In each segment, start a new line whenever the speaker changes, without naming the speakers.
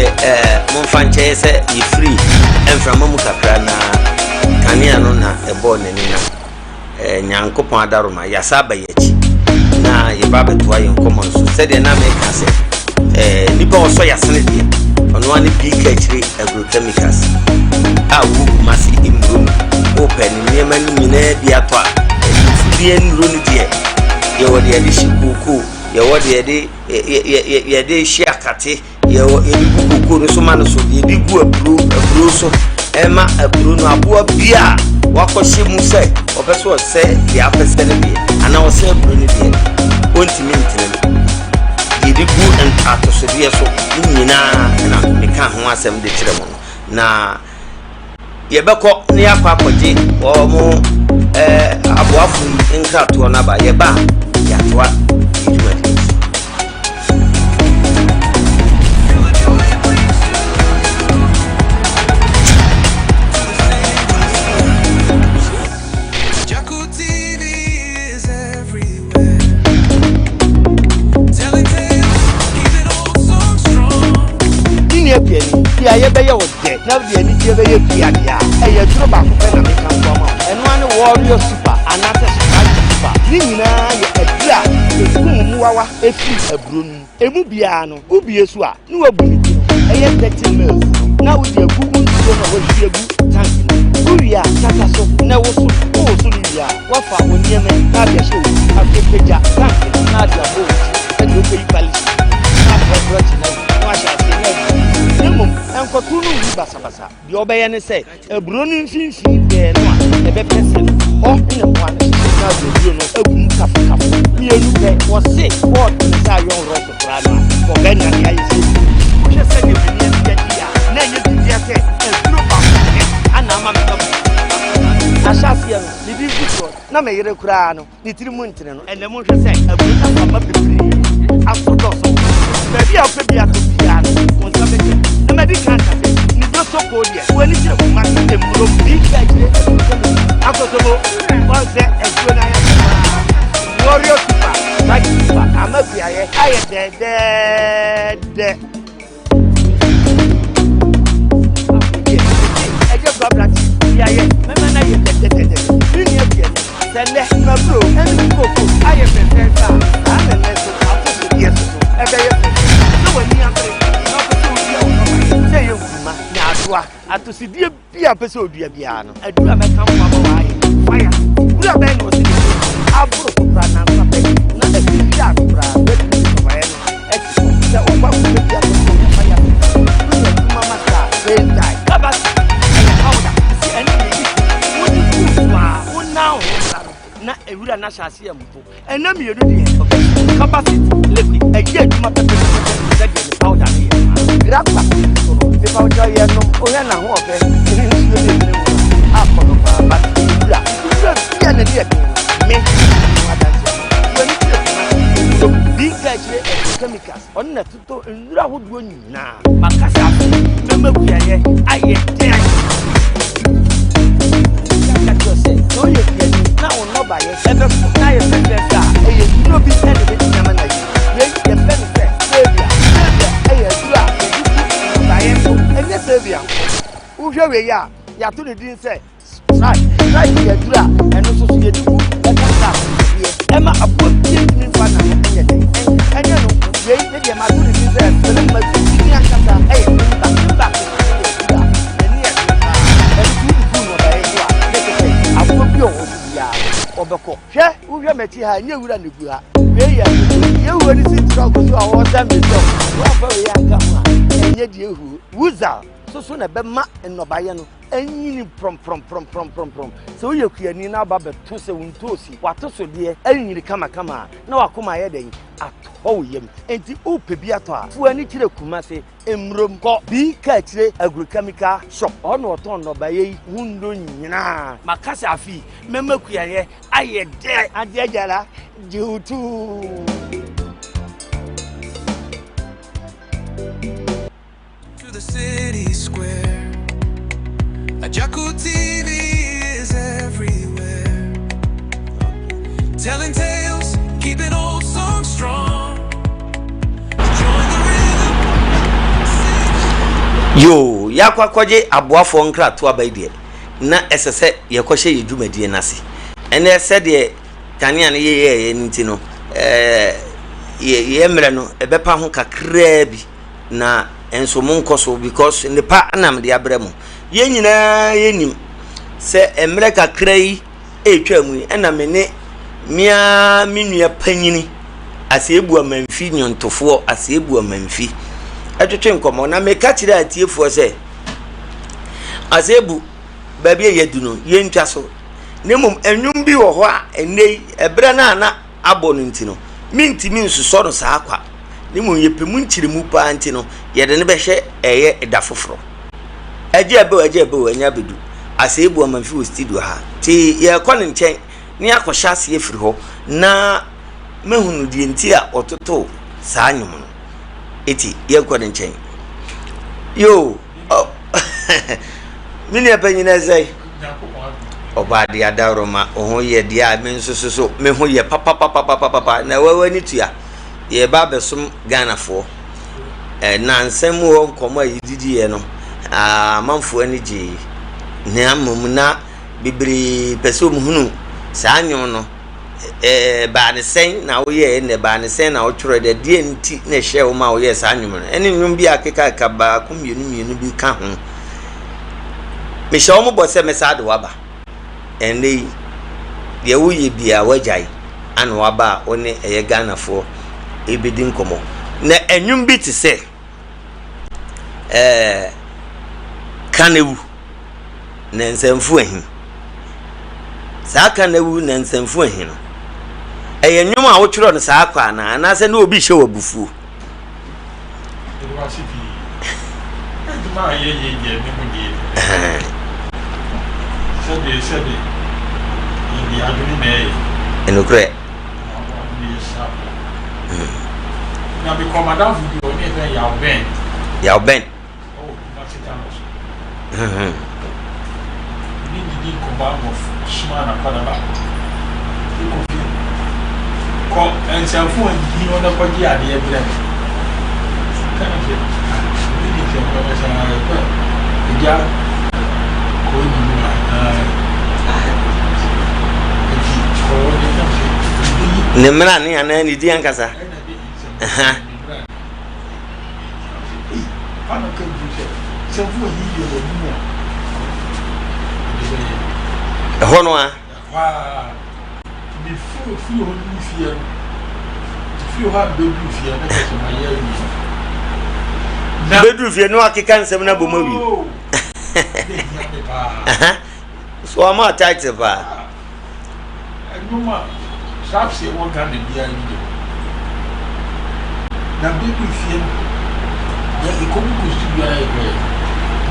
Deɛ momfa nkyɛn sɛ yɛfiri mframa mu kakra na kanea no na ɛbɔɔ n'ani na Nyankopɔn adaroma yɛasa aba yɛn akyi na yɛba abɛtoa yɛn nkɔmmɔ no so. Sɛdeɛ na meka sɛ nnipa ɔsɔ yɛasene deɛ ɔno ara ne pii ka akyire agrochemicals a wɔwɔ Kumasi nnuro mu. Wopɛ ne nneɛma no nyinaa bi atɔ a, mfudeɛ nnuro no deɛ yɛwɔ deɛ yɛde hye kookoo, yɛwɔ deɛ yɛde yɛde hye akate, Yɛwɔ yɛde gu koko no so ma no so, yɛde gu aburo aburo so ɛma aburo no aboa bi a wakɔhyɛ mu sɛ ɔpɛ sɛ ɔsɛ deɛ apɛ sɛ no deɛ anaa ɔsɛ aburo no deɛ ɔntumi ntena mu. Yɛde gu atosodeɛ so ne nyinaa na meka ho asɛm de kyerɛ mo no na Yɛbɛkɔ na yɛakɔ akɔgye wɔn ɛɛ aboafo yi nkratoɔ no aba. Yɛba a, yɛatoa yɛn dwumadie no so.
Me nua piani, deɛ yɛbɛyɛ wo dɛ na wode anigyeɛ bɛyɛ pia deɛ a, ɛyɛ aduro baako pɛ na mekamfo ama wo. Ɛno ara ne Warrior Super anaasɛ Strike Super. Ne nyinaa yɛ aduro a ɛkum mmoawa firi aburo no mu. Emu biara no, wobue so a, na woabu ne ti no, ɛyɛ 30 mils no, na wode agu wo nsuo no a woahwie agu tank no mu. Wowie a, kata so na woso no. Wowoso no wie a, woafa wo nneɛma yi na ade ahyɛ wo ti. Afei pagya tank no na ade abɔ wo ti sɛdeɛ wokɔyi palisi na aprɔprɔ kye no agu na wahyɛ aseɛ na agu. Na mmom, nkɔto no ngu basabasa. Deɛ ɔbɛyɛ ne sɛ, aburo no mfimfini pɛɛ no a ɛbɛpɛ sɛ no, hɔ na mmoa no hyehyɛ na ade aburo no agu mu kafokafo mmienu pɛ. Wɔse wɔɔto ne sɛ ayɔn rɔso koraa no a, wɔbɛnane ayɛ sɛ bi. Wohwɛ sɛdeɛ m'ani asi agye a, na ɛnyɛ biribiara sɛ aburo baako pɛ ana ama me ba Ahyɛaseɛ no, mede gu soɔ na me yere koraa no, ne tiri mu ntene no. Ɛnnɛ monhwɛ sɛ aburo akwamma bebree aso dɔɔso. Enti baabi a wopɛ bi atɔ biara no, wo nsa bɛka bi. Na madi kan aka sɛ, ne dɔ sokoo deɛ, w'ani kyerɛ Kumasi mmuro mu. Bi ka akyire aburo sɛ me Akosombo, wɔn sɛ aduro no ayɛ fɛ paa. Warrior Super, Black Super, ama kuayɛ ayɛ dɛdɛɛdɛ. Ɛgye kura brate yɛayɛ mɛma no ayɛ dɛdɛdɛdɛ. Me nua bia ni sɛ nnɛ maburo ɛne me koko ayɛ fɛfɛɛfɛ a, saa na nnɛ nso atosodeɛ so so ɛbɛyɛ fɛfɛ. Sɛ w'ani abere na wopɛ sɛ wodua wo nnɔbaeɛ sɛ ɛyɛ nkuruma, nyaadoa, atosodeɛ Bi a ɔpɛ sɛ odua biara no, aduru a mɛkamfo ama w'ayɛ fire. Wura bɛn na ɔsi ne so aboro so koraa nansa pɛ na afifiri ano koraa watumi de nnɔbaeɛ no asi so. Sɛ wokɔ akɔpɛ bi atɔ so ɔyɛ fire so a, wonya adwuma ma saa base dye. Kabasi ɛyɛ powder si ɛne deɛ ɛdi so wode gu so a wonan ho mmra no na ewura no ahyɛ aseɛ mpo. Ɛnna mmienu deɛ ɔbɛhyɛ Capasit liquid ɛyɛ adwuma pɛpɛpɛpɛ sɛdeɛ ne powder no yɛ no. Grappa nso no nipa ɔkyɛ yɛ nom wohwɛ n'ahoɔfɛ ne nsuo no ɛgyina mu no akɔ no paa but ewura ewura bia n'ani yɛ den no me ho adanseɛ w'ani kyerɛ kuma ewuro bi ka akyire ɛde chemicals ɔno na ɛtotɔ nnuro ahodoɔ nyinaa. Makasa afei mɛma kuayɛ ayɛ den. Ka kyerɛ sɛ sɛ woyɛ kuani na wo nnɔbaeɛ ɛbɛfo na ayɛ fɛfɛɛfɛ a, ɛyɛ nnuro bi na ɛbɛtumi ama no ayɛ. Wei yɛfrɛ no sɛ stevia. Stevia ɛyɛ aduro a yɛde gu nnɔbaeɛ so. Ɛnyɛ stevia nko. Wohwɛ wei a, yɛato ne din sɛ Strike, strike yɛ aduru a ɛno nso so yɛde gu ɛka sa adeɛ ɛma aboa bie ntumi nfa n'ano nyɛ dɛn ɛnka ɛnyɛ no nko. Wei ne deɛ mato ne din sɛ slim madu ne ankasa ɛyɛ mba mba nso so yɛ aduru a n'ani yɛ den paa ɛno nso wode gu nnɔbaeɛ so a ne kyɛ sɛ aboa bi a ɔwɔ so biara no ɔbɛkɔ. Hwɛ wohwɛ m'akyi ha ɛnyɛ wura na egu ha wei yɛ aduru deɛ huo ne si trɔk so a wɔresɛn me sɛ woamfa wei anka ho a ɛnyɛ deɛ huo. Wuzal nso so na ɛbɛma nnɔbaeɛ no anyini prɔmprɔmprɔmprɔmprɔm. Sɛ woyɛ kuani na aba bɛto sɛ wo ntoosi, w'atosodeɛ anyini kamakama a, na w'akoma ayɛ dɛn? Atɔ wo yam. Enti wopɛ bi atɔ a, fo ani kyerɛ Kumase, Mmurom, kɔ Bii Kaakyire Agrochemical Shop. Hɔ na wɔtɔn nnɔbaeɛ yi ho nnuro nyinaa. Maka sɛ afe yi, mɛma kuayɛ ayɛ dɛ. Adeɛ gyara gye wo tuu.
To the city square. Agyarko TV is everywhere. Telling tales, keeping old songs strong. Join the rhythm. Sing.
Yoo, yɛakɔ akɔgye aboafoɔ nkratoɔ aba yi deɛ, na ɛsɛ sɛ yɛkɔhyɛ yɛn dwumadie no ase. Ɛnnɛ sɛdeɛ kanea no yeyɛeɛ no nti no, ɛɛ, yɛ mmerɛ no ɛbɛpa ho kakraa bi na nso monkɔ so because nnepa na mede abrɛ mo. Yɛn nyinaa yɛnim sɛ mmerɛ kakra yi ɛretwa mu yi ɛna me ne me ara me nua panyini Aseebu Amanfi nnwontofoɔ Aseebu Amanfi ɛtwetwe nkɔmmɔ na meka kyerɛ atiefoɔ sɛ Aseebu baabi a yɛadu no yɛntwa so na mmom nnwom bi wɔ hɔ a ɛnnɛ yi ɛberɛ no a na abɔ no nti no mentumi nsosɔ no saa kwa na mmom yɛpɛ mu nkyerɛmu paa nti no yɛde no bɛhyɛ ɛyɛ da foforɔ agye ɛbɛ o agye ɛbɛ o ɛnyɛ abɛdu Aseebu Amanfi wɔ studio ha nti yɛrekɔ ne nkyɛn ne akɔhyɛ aseɛ firi hɔ na mahunu deɛ nti a ɔtotoo saa nnwom no eti yɛnkɔ ne nkyɛn yoo oh. me nua panyin ɛsɛ ɔbaa deɛ adaworoma wo ho yɛ deɛ a me nso so so me ho yɛ papapapapapa na wawa ne tua yɛba abɛsom Ghanafoɔ eh, nansa mu hɔ nkɔmmɔ a yɛdidiiɛ no amanfoɔ ani gyee na mmom na bebree pɛ sɛ wɔhunu saa nnwom no ɛbaa ne sɛn na woyɛɛ na ɛbaa ne sɛn na wotwerɛ dɛ deɛ nti na ɛhyɛɛ wo ma woyɛɛ saa nnwom no ɛne nnwom bi a akekaka baako mmienu mmienu bi ka ho mehyɛ wɔn bɔ sɛ mɛsa de waba ɛnɛ yi deɛ woyɛ biara wagyae ana waba a wo ne ɛyɛ Ghanafoɔ ɛbɛdi nkɔmmɔ na nnwom bi te sɛ ɛɛ Kanewu na Nsɛmfo Ahi. Saa Kanewu na Nsɛmfo Ahi no, ɛyɛ nnwom a wotwerɛ no saa kwa anaa anaasɛ na obi hyɛ wɔ abufuo?
Adwuma a yɛyɛ deɛ ne mu deɛ sɛdeɛ sɛdeɛ yɛde adwene na ɛyɛ.
Nokorɛ.
Na mekɔ madamfo bi hɔ ne yɛfrɛ no Yaw Ben.
Yaw Ben.
Ɔwɔ Kumasi Tano so. Ne didi nkɔmmɔ ama ɔsomaa n'akwadaa baako. Ne Kofi kɔ nsɛmfo ahihi hɔ na kɔgye adeɛ brɛ me. Ka no sɛ, ah, obi di nsɛmfo no saa yɛkɔ agya kɔ yi mu a, nti kɔ hɔ ne ka sɛ,
Ne mmara ne anaa ne din ankasa. Ɛhɔ no a. Bɛduru fie no akeka nsɛm no abɔ mu awie. So ɔma title paa.
Ɛnwom a traps a ɛwɔ Ghana biara bi deɛ. Na bɛdu fie no, yɛ ɛkɔgu kɔ studio a yɛkɔyɛ.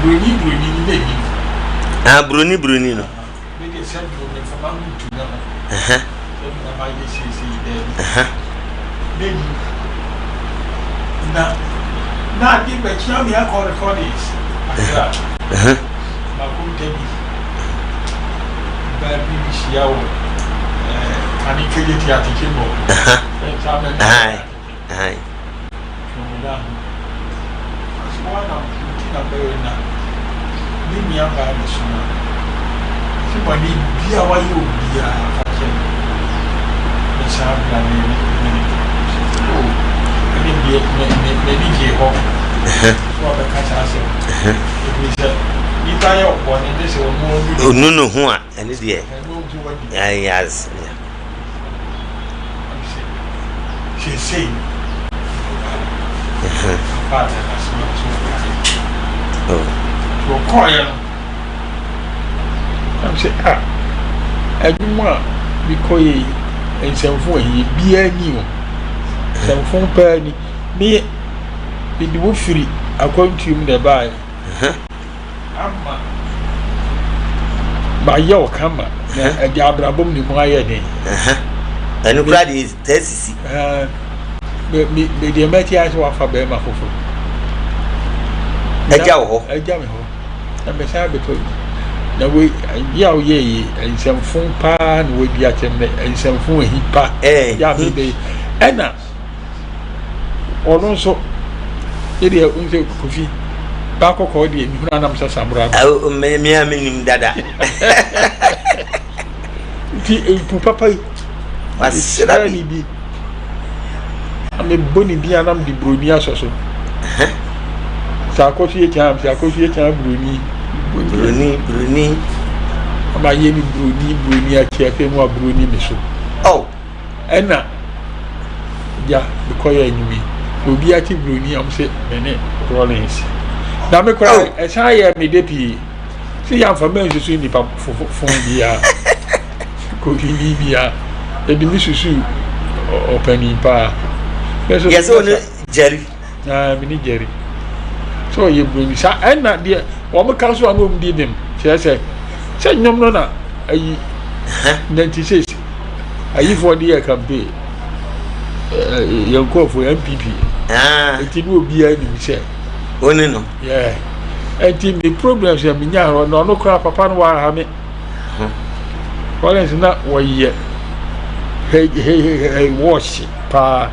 Buroni buroni no na ɛnim.
Ah, buroni buroni no.
Me deɛ sɛ duro me mfa m'ano ntu na ho. Sɛ me na mayɛ seesei daabi. Na ɛnim. Na na ade bɛkyea me akɔ recordings Accra. Makonta bi. Baa bi hyia wɔ kane kejeti ateke mu. Saa bɛ na ateke. Twɛn da ho. Ɔsɛ wɔn na nti na bɛyɛ na ne nua baa bɛ soma. Ɔsɛ bɔne bi a wayɛ obiara fa kyɛ no. Ne saa bra ne ne ne ne. Oh, ɛne deɛ m'ani gye hɔ. So wabɛka saa asɛm. Ɛfiri sɛ nipa yɛ ɔbɔne ne sɛ ɔno ɔnu
Ɔnu ne ho a ɛne deɛ. Yes.
Seesei ɔkɔeɛ no na mesɛ ah adwuma a mekɔyɛ yi nsɛmfo ahi biara ni o nsɛmfo paa ni me mede wo firi akwantuo mu na ɛbaeɛ ama mayɛ wo kama na ɛde abrabɔ mu ne mu ayɛ den.
Ɛno koraa deɛ taa sisi.
Me me deɛ mɛte ayɛ sɛ wafa bɛrima foforɔ.
Agya wɔ hɔ.
Agya me hɔ. Na mɛsan abɛtɔ bi. Na wei bi a woyɛ yi nsɛmfo paa na wadi akyɛm na nsɛmfo ahi pa. Yɛ a mebɛyi ɛna. Ɔno nso, ne deɛ n sɛ Kofi, Ba kɔkɔɔ deɛ mehunu anam sɛ samora
no. Me a menim dada.
Nti mpu papa yi.
Wasra
ne bi. Na mebɔ ne din a na mede buroni asɔ so. Sɛ akɔso yɛ kyan sɛ akɔso yɛ kyan buroni.
Buroni buroni.
Ama yɛ ne buroni buroni akyi afei mu a buroni me so.
Oh.
Ɛna gya mekɔyɛ nnwuma yi. Na obi ate buroni a wɔn sɛ me ne Rollins. Na me koraa oh. ɛsan yɛ me de pii. Sɛ yɛamfa mansusu nnipa fofo biara. Kohini bi a yɛde me susu ɔpanin paa.
Yɛ sɛ ɔne Jerry.
Na me ne Jerry. Sɛ ɔyɛ buroni saa ɛna deɛ wɔn ka so a na wɔn di bem kyerɛ sɛ sɛ nnwom no na ayi 96 ayifoɔ de yɛ campaign yɛn nkurɔfoɔ NPP. Nti ne obiara nim sɛ.
Ɔne no.
Yeah. Nti me problems yɛ me nya hɔ na ɔno koraa papa no wɔ ha me. ho. Florence na wɔyɛ wɔɔhye paa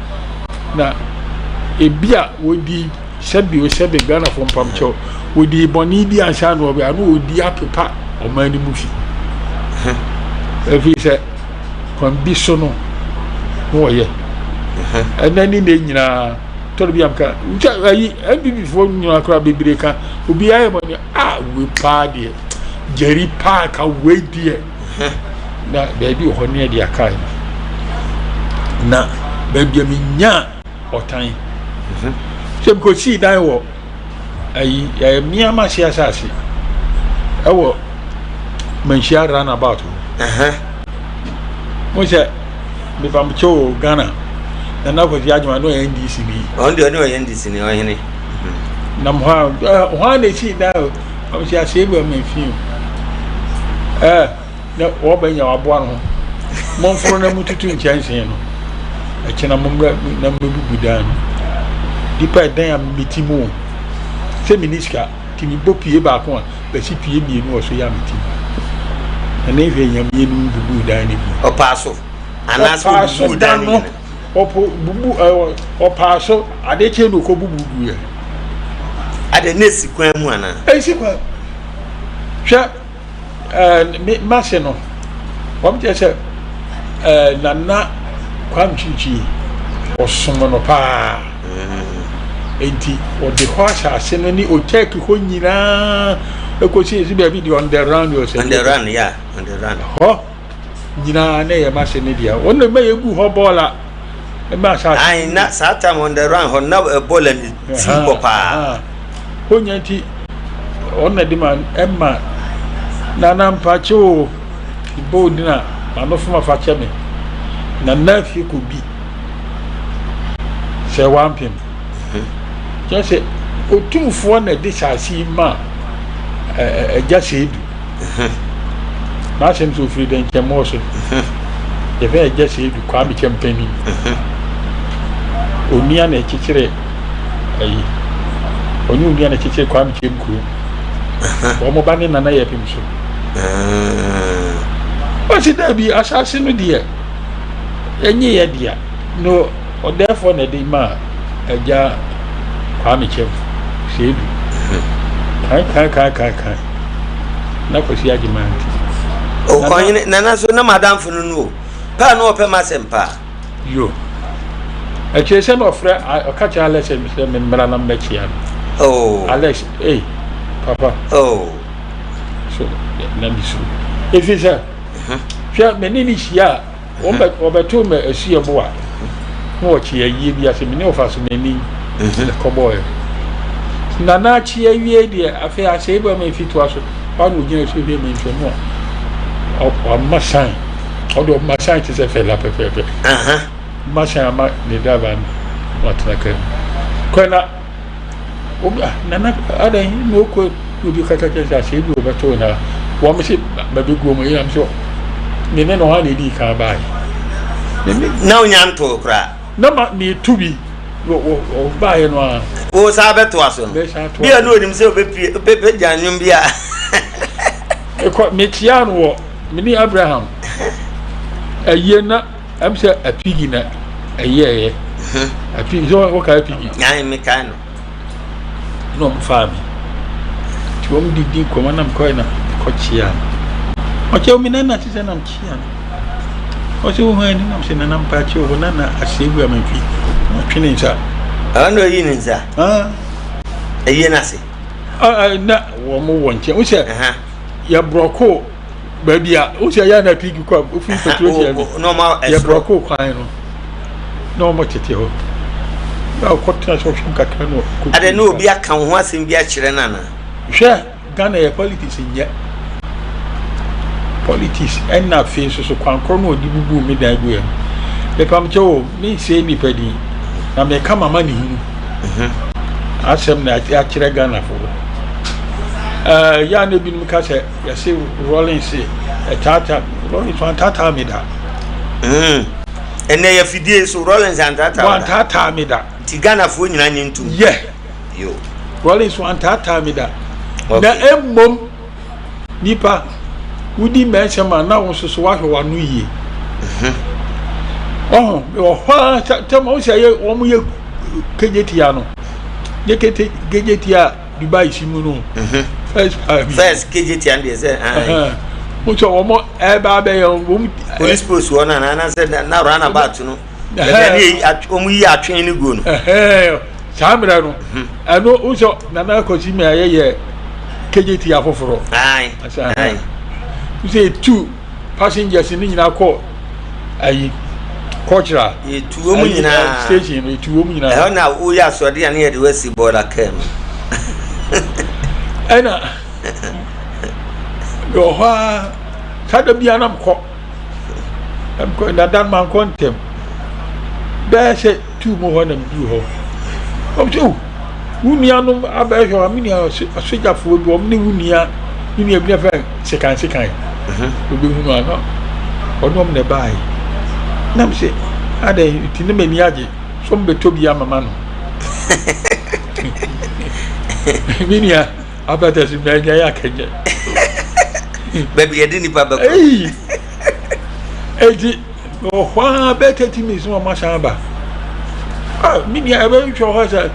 na ebi a wɔdi sɛbi o sɛbi Ghanafoɔ mpamkyɛw wɔdi bɔne bi ansa na wɔbɛ ano wɔdi apepa ɔman no mu fi ɛfiri sɛ kwan bi so no na wɔyɛ ɛnɛ ne nɛ nyinaa tɔrɔ bi amka ayi NPP foɔ nyinaa koraa bebree ka obiara yɛ bɔne a wei paa deɛ Jerry paa ka wei deɛ na baabi wɔ hɔ ne ɛde akae no na baabi a menyaa ɔtan sɛ mekɔsii dan wɔ ayi ɛyɛ mmea ma se asase ɛwɔ manhyia runabout hɔ mo sɛ mepamkyɛ o Ghana Nana Kwasi Agyema no ɔyɛ NDC ni
ɔno deɛ ɔne ɔyɛ NDC ni ɔhene
nam hɔ a hɔ a na ɛsii dan o Ɔmo si aseɛ bi ɔmo mfi o. Ɛɛ na wɔbɛ nya waboa no ho. Momforo na mututu nkyɛnsee no. Ɛkyena mommra na mmebubu dan no. Nipa ɛdan a meti mu o. Sɛ meni sika nti mebɔ pie baako a bɛsi pie mmienu wɔ so yɛ a meti mu. Na ne nhwɛ nyamie no bubu dan no bi.
Ɔpaa so anaasɛ ɔbubu dan no.
Ɔpo bubu ɛ ɔpaa so adeɛ kyee na ɔkɔ bubu guiɛ.
Ade na esi kwan mu anaa?
Esi kwan. Hwɛ ɛɛ me mase no wɔn kyerɛ sɛ ɛɛ Nana Kwame Kyirikyiri ɔsom no paa. Enti ɔde hɔ asase no ne ɔkyɛɛki hɔ nyinaa ekosi esi baabi deɛ on the run
On the run yeah on the run.
Hɔ. nyinaa na ɛyɛ m'ase ne dea. Wɔn na ɛma yɛgu hɔ bɔɔla ɛma asase.
Ayi na saa time on the run hɔ na bɔɔla ni ti hɔ paa.
Hɔ nya nti wɔn na de ma ɛma nana mpakye o bɔ odin a maame fom afa kyɛ me nana afie kɔ bi sɛ wampem. Kyerɛ sɛ otumfoɔ na ɛde saase yi ma agya Seidu. N'asɛm sɛ ofiri dɛnkyɛmmɔɔ so. Yɛfrɛ agya Seidu Kwame Kyɛmpanin. Onua na ɛkyekyere ayi. Ɔne onua na ɛkyekyere Kwame Kyɛm kuro. Wɔn ba ne nana yɛ pem so. Ɔsi daabi asase no deɛ ɛnyɛ yɛ dea. No Ɔdɛɛfoɔ na ɛde maa Agya Kwame Kyɛm Seidu. Kan kan kan kan kan. Na Kwasi Agyeman nti.
Ɔhene nana so na madamfo no no o. Paa na ɔpɛ m'asɛm paa.
Yo. Akyire sɛ na ɔfrɛ ɔka kyerɛ Alex sɛ me mmra na mmɛkyea no.
Oh.
Alex, ei, papa.
Oh.
So na mesuro. Ɛfiri sɛ, hwɛ me ne ne hyia a Wɔbɛtoo me asuaboa na wɔkye ayie bi ase, me ne ɔfasomani na kɔbɔɔɛ. Na na akye awie deɛ, afei asɛe bɔ ma efi toa so, hɔ na ogyina so hwɛ me nhwɛ mu a, ɔma sign, ɔde ɔma sign te sɛ fɛla pɛpɛɛpɛ. Ma sign ama ne driver no, watena kaa mu. Kɔ na Obi ah nana adɛn na okɔ na obi kasa kyerɛ sɛ asɛe bi wɔbɛto na wɔn se bɛbɛgu wɔn yɛn sɛ me ne no hɔ na edi kan baeɛ.
Na onya ntoo koraa.
Na ma metu bi ɔbaeɛ no a.
Wo saa bɛtoa so no. Bi a na onim sɛ obɛpie obɛpɛgya nnwom bi a.
Ekɔ mekyia no wɔ me ne Abraham ayie na. Ɛm sɛ apigi na ɛyɛɛyɛ. Apigi sɛ wɔka apigi.
Nyan mekae no.
Na wɔn faa mi. Nti wɔn didi nkɔmɔ na mekɔɛ na mekɔkyea no. Ɔkyɛ me nana te sɛ na mekyea no. Ɔsɛ wo hwan ni nam sɛ nana mpakyɛ wo nana asɛe a mamfi. Ɔtwe ne nsa.
Ɔno ɔyi ne nsa. Ɛyie no ase.
Na wɔn wɔ nkyɛn. Wo sɛ yɛborɔko baabi a wo sɛ yɛ na pigi kɔ ofiri petrol station bi. Yɛborɔko kwan no na wɔn tete hɔ. Na ɔkɔtena sɛ ɔhwɛ kakra na ɔkɔ.
Adɛ na obi aka wo ho asɛm bi akyerɛ no anaa?
Hwɛ Ghana yɛ politics nyɛ politics ɛna afei nso so kwan korɔ no ɔde bubuu me dan guiɛ no mepamkyɛ o mensɛe nnipa din na meka mama ne hunu mhm. asɛm na akyerɛ Ghanafoɔ ɛɛ yɛ a na ebinom ka sɛ yɛse Rawlings ɛtaataa Rawlings wantaataa me da
mm. ɛnɛ yɛ fidie so Rawlings antaataa
wantaataa me da
nti Ghanafoɔ nyinaa nye ntom
yɛ
Yo.
Rawlings wantaataa me da. Na mmom nipa wodi mmɛnsɛm a na wo nso so woahwɛ w'ano yie. Mhm. Ɔho wɔ hɔ a tɛm wɔn sɛ yɛ wɔn yɛ kejetia no yɛ kete kejetia Dubai si mu no.
Mhm. First first kejetia no deɛ sɛ.
Mo sɛ wɔn ɛba abɛyɛ wɔn.
Police post wɔ no anaasɛ na roundabout no. Wɔn yi atwɛn no guo no.
Saa mmerɛ no, ɛno wo sɛ Nana Kwasi ma yɛyɛ KJT afoforɔ. Wo sɛ yɛtu passengers no nyinaa kɔ ayi cultural.
Yɛtu wɔn nyinaa.
Station no yɛtu wɔn nyinaa.
Ɛhɔ na woyɛ asoɔden a ne yɛde wasi bɔɔla kaa mu.
Ɛna wɔ hɔ a saa da biara na mekɔ. Mekɔ na da no mankɔ ntɛm. Bɛyɛ sɛ tuu mu hɔ na meduu hɔ. Wɔn sɛ, oh, wo nuanom abɛhwɛ wɔn, me nua asogyafoɔ bi, wɔn ne wo nua, me nua bi na fɛn sekan sekan. Obɛhunu a na ɔne wɔn na ɛbaeɛ. Na me sɛ, adɛn nti na m'ani agye sɛ wɔn bɛtɔ bi ama ma no. Me nua abɛtɛ so manya yɛ akɛnyɛ.
Baabi yɛde nipa bɛkɔ.
Eti Mewɔ hɔ ara bɛyɛ 30 minutes na wɔn asan aba. Ah, me nua ɛbɛhwehwɛ hɔ sɛ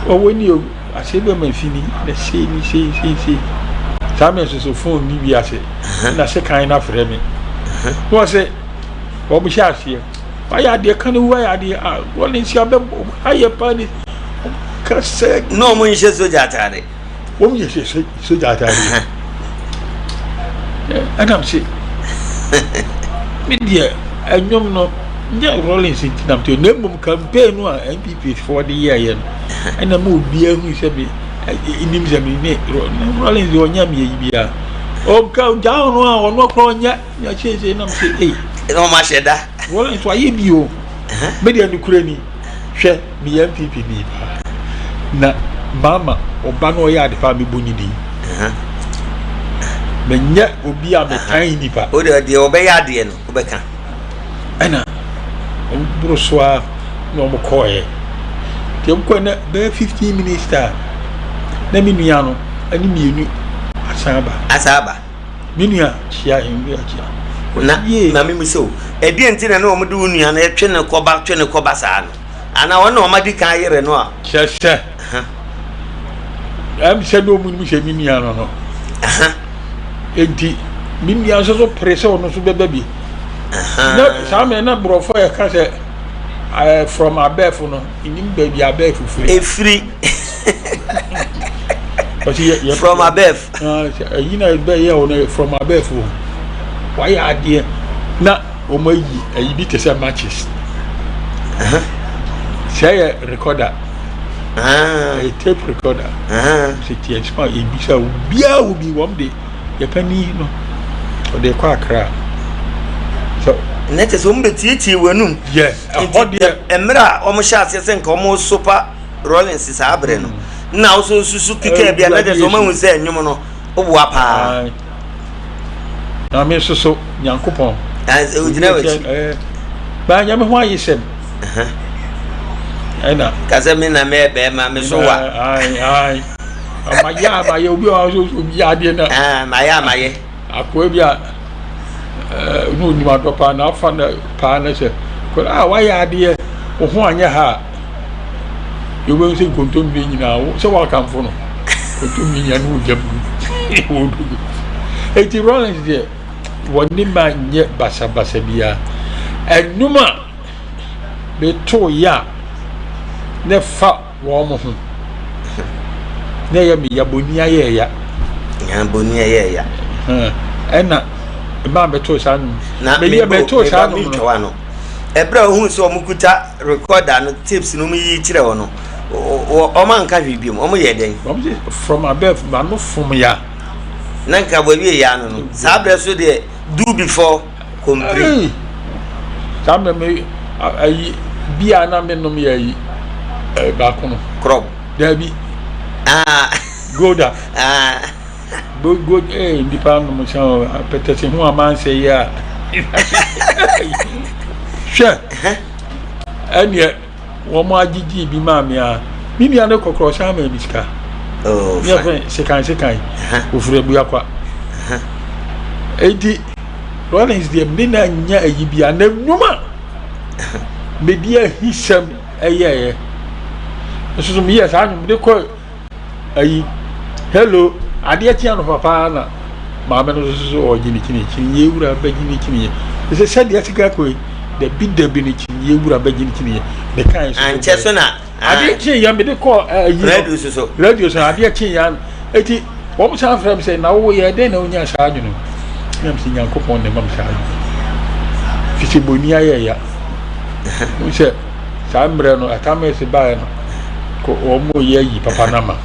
ɔwɔ ni o, asɛ bi ma fi ni na sei ni sei sei sei. Saa mɛ nso so phone ni bi ase na se kan na frɛ me. Na wɔsɛ wɔn hyɛ aseɛ. Wayɛ adeɛ ka ne wu ayɛ adeɛ a wɔn nsi abɛ ayɛ paa ni kasɛ.
Na wɔn nhyɛ sogya ataade.
Wɔn yɛ hyɛ sogya ataadeɛ. Ɛna m se me deɛ ɛnwom no nyɛ Rawlings nti na mte na mmom campaign no a NPP foɔ de yɛɛyɛ no ɛna ma obiara hu sɛ me nim sɛ me ne Rawlings deɛ ɔnyɛ me ayi biara ɔka gyaa ɔno a ɔno akora ɔnyɛ na seesei na m se ei
ɛna ɔma hyɛ da
Rawlings wayɛ bi o me deɛ nokorɛ ni Hwɛ, meyɛ NPP ni paa. Na mama ɔba no ɔyɛ ade paa mebɔ ne din. Menyɛ obi a metan nipa.
O deɛ deɛ ɔbɛyɛ adeɛ no wobɛka.
Ɛna wɔn boro so a na wɔn kɔɔɛ. Nti wɔn kɔɛ na bɛyɛ 15 minutes time na me nua no ɛne mmienu asan aba.
Asan aba.
Me nua kyia yɛn nua kyia.
Na na me sɛ o, ɛdeɛ nti na ne wɔn de wo nua no ɛtwe ne kɔba twe ne kɔba saa no? Anaa wɔn na wɔn adi kan ayere no a?
Kyerɛ sɛ, ɛm sɛ ne wɔn nim sɛ me nua no no. Enti me nua nso so pere sɛ ɔno nso bɛba bi. Na saa mɛ na borɔfo a yɛka sɛ ɛɛ from abɛɛfo no, nim baabi abɛɛfo firi.
Efiri. From abɛɛfo.
Ɛyi na ɛbɛyɛ wɔn no from abɛɛfo wayɛ adeɛ na wɔn ayi ɛyi bi te sɛ matches sɛ yɛ recorder ɛyɛ tape recorder sɛ tiɛ sɛ ebisa obiara wo bi wɔn de yɛ panyin no ɔde kɔ akra
sɛ. Ne kyɛ sɛ wɔn bɛ tietie wɔn anum.
Yɛ ɛhɔ deɛ.
Mmerɛ a wɔn hyɛ aseɛ sɛ nka wɔn sopa. Rollins saa bere no na wo so susu keka bi a na kyerɛ sɛ ɔmahu sɛ nnwom no woboa paa.
Na me nso so Nyankopɔn
ogyina w'akyi.
Baa nyame ho ayesɛm ɛna.
Ka sɛ me na mɛyɛ bɛrima me so wa.
Mayɛ a mayɛ obi a ɔsɛ obi yɛ adeɛ na.
Mayɛ a mayɛ.
Akoa bi a na onim adɔ paa na afa no paa na sɛ a wayɛ adeɛ wo ho anyɛ ha a yɛbɛhu sɛ nkontommire nyinaa wo sɛ woakamfo no. Ɔto mi nya no gya mu. Wɔdugu. Eti Rawlings deɛ wɔne ma nyɛ basabasa biara. Ɛnwom a metoo yɛ a na ɛfa wɔn ho na ɛyɛ me ya boni ayɛ ya.
Ya boni ayɛ ya.
Ɛna mmaa bɛtoo saa nom.
Na meyɛ bɛtoo saa nom no. Ɛberɛ a ohun sɛ wɔn kuta recorder no tapes no wɔn yi kyerɛ wɔn no wɔn anka hwee biom wɔn yɛ dɛn.
Wɔn sɛ from above ma no fom ya.
Na nka wɔawie ya no no saa berɛ so deɛ do before.
Kompire. Saa mmerɛ me ayi bi a na me nom yɛ ayi baako no.
Krɔb.
Daabi.
Ah.
Golda.
Ah.
Go go ee nipa nom sɛ apɛtɛse ho amansɛ yi a. Hwɛ. Ɛneɛ. Wɔn agyegye bi maa me a, me nua no kɔkorɔ ɔsan maa me sika.
Oh,
ne yɛfrɛ sekan sekan ofiri abuakwa. Eti Rollins deɛ me na nya ayi bi a na nnwuma mede ahisɛm ɛyɛɛ nso so meyɛ saa nnwom de kɔ Ayi, hello, adeɛ kye anɔpa paa na maame no nso so ɔgye ne kyini, kyiniiɛ wura bɛgye ne kyiniiɛ. Ɛsɛ sɛdeɛ sika kɔ yi, dabi dabi no kyiniiɛ wura bɛgye ne kyiniiɛ. Meka nso so.
Ankyɛ so na.
Adeɛ kye yɛ mede kɔ ayi no.
Radio so so.
Radio so adeɛ kye yɛ eti wɔn san frɛ me sɛ na wo yɛ dɛn na wonya saa adwene no. Na me sɛ Nyankopɔn na ɛma me saa adwene. Fisi boni ayɛ ya. Wo sɛ Saa mmerɛ no Atamils baeɛ no ko wɔn yɛ ayi papa no ama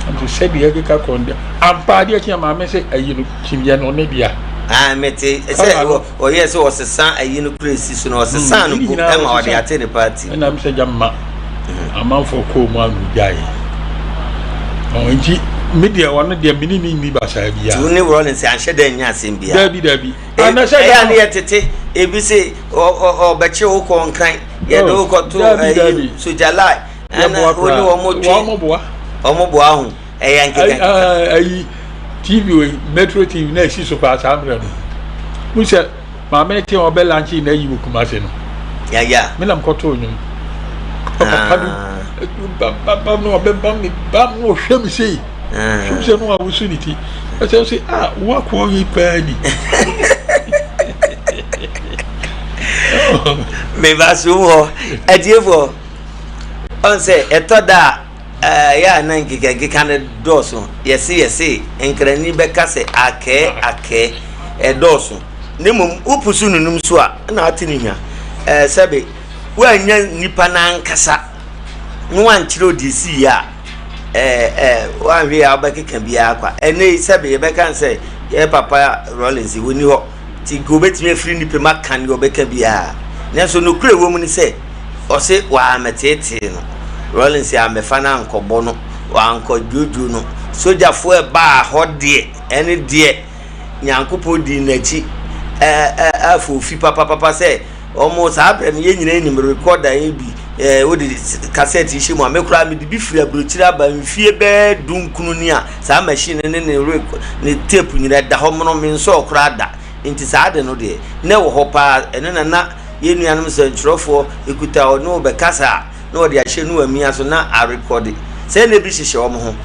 nti sɛdeɛ ɛkeka kɔ no ampa adeɛ kye maame sɛ ayi no kyiniiɛ no ɔne dea.
Ah, mete sɛ ɔyɛ sɛ ɔsesa ayi no kura esi so no ɔsesa no mpo ɛma ɔde ate ne party.
Ɛna m sɛ gya mma amanfoɔ kɔɔ mu ano gyae nti me deɛ ɔno deɛ mene ne nni basaa biara.
Nti wo ne Rawlings anhyɛ dɛ nyɛ asɛm biara.
Dabi dabi.
Ɛyɛ a ne yɛ tete ebi se ɔbɛkye wo kɔ nkran yɛde wo kɔto ɛyi sogyalai ɛna wo ne wɔn twe wɔn boa ho ɛyɛ nkeka.
Ayi tv wei metro tv na esi so paa saa mmerɛ no n sɛ maame no te ɔbɛ lanche na ayi wɔ kumase no
yaya
me nam kɔtoo nnwom papa bi bam no ɔbɛbam me bam no ɔhwɛ me sei. Hwɛ sɛ no a wosu ne ti. Ɛsɛ sɛ a woakoa yi paa ni.
Meba so hɔ atiefoɔ ɔn sɛ ɛtɔ da a ɛyɛ a na nkekankeka no dɔɔso yɛse yɛse nkrani bɛka sɛ akɛɛ akɛɛ ɛdɔɔso na mmom wopusu nunum so a na ate ne hwa ɛɛ sɛbe woannya nnipa no ankasa na wankyerɛ wo deɛ ɛsiiɛ a, ɛɛ ɛɛ wanhwɛ yɛ a wobɛkeka biara kwa. Ɛnɛ yi sɛbe yɛbɛka no sɛ yɛ papa Rawlings wɔnni hɔ nti nka obɛtumi afiri nnipa mu aka deɛ ɔbɛka biara. Nanso nokorɛ ɛwɔ mu ne sɛ ɔse wɔammɛteetee no. Rawlings ammɛfa no ankɔbɔ no, wankɔdwodwo no. Sogyafoɔ ɛbaa hɔ deɛ ɛne deɛ Nyankopɔn dii n'akyi ɛɛ ɛɛ afoofi papapapa sɛ Wɔn saa berɛ no yɛn nyinaa nim recorder yi bi ɛɛ wode cassette yi hyɛ mu a me koraa mede bi firi aburokyire aba mfie bɛɛ dunkunu ni a saa machine ne ne rec ne tape nyinaa ɛda hɔ mono me nsɔɔ koraa da nti saa ade no deɛ na ɛwɔ hɔ paa ɛno na na yɛn nuanom sɛntwerɛfoɔ ekuta ɔne wo bɛkasa a na wɔde ahyɛ no amia so na arekɔde sɛ na ebi hyehyɛ wɔn ho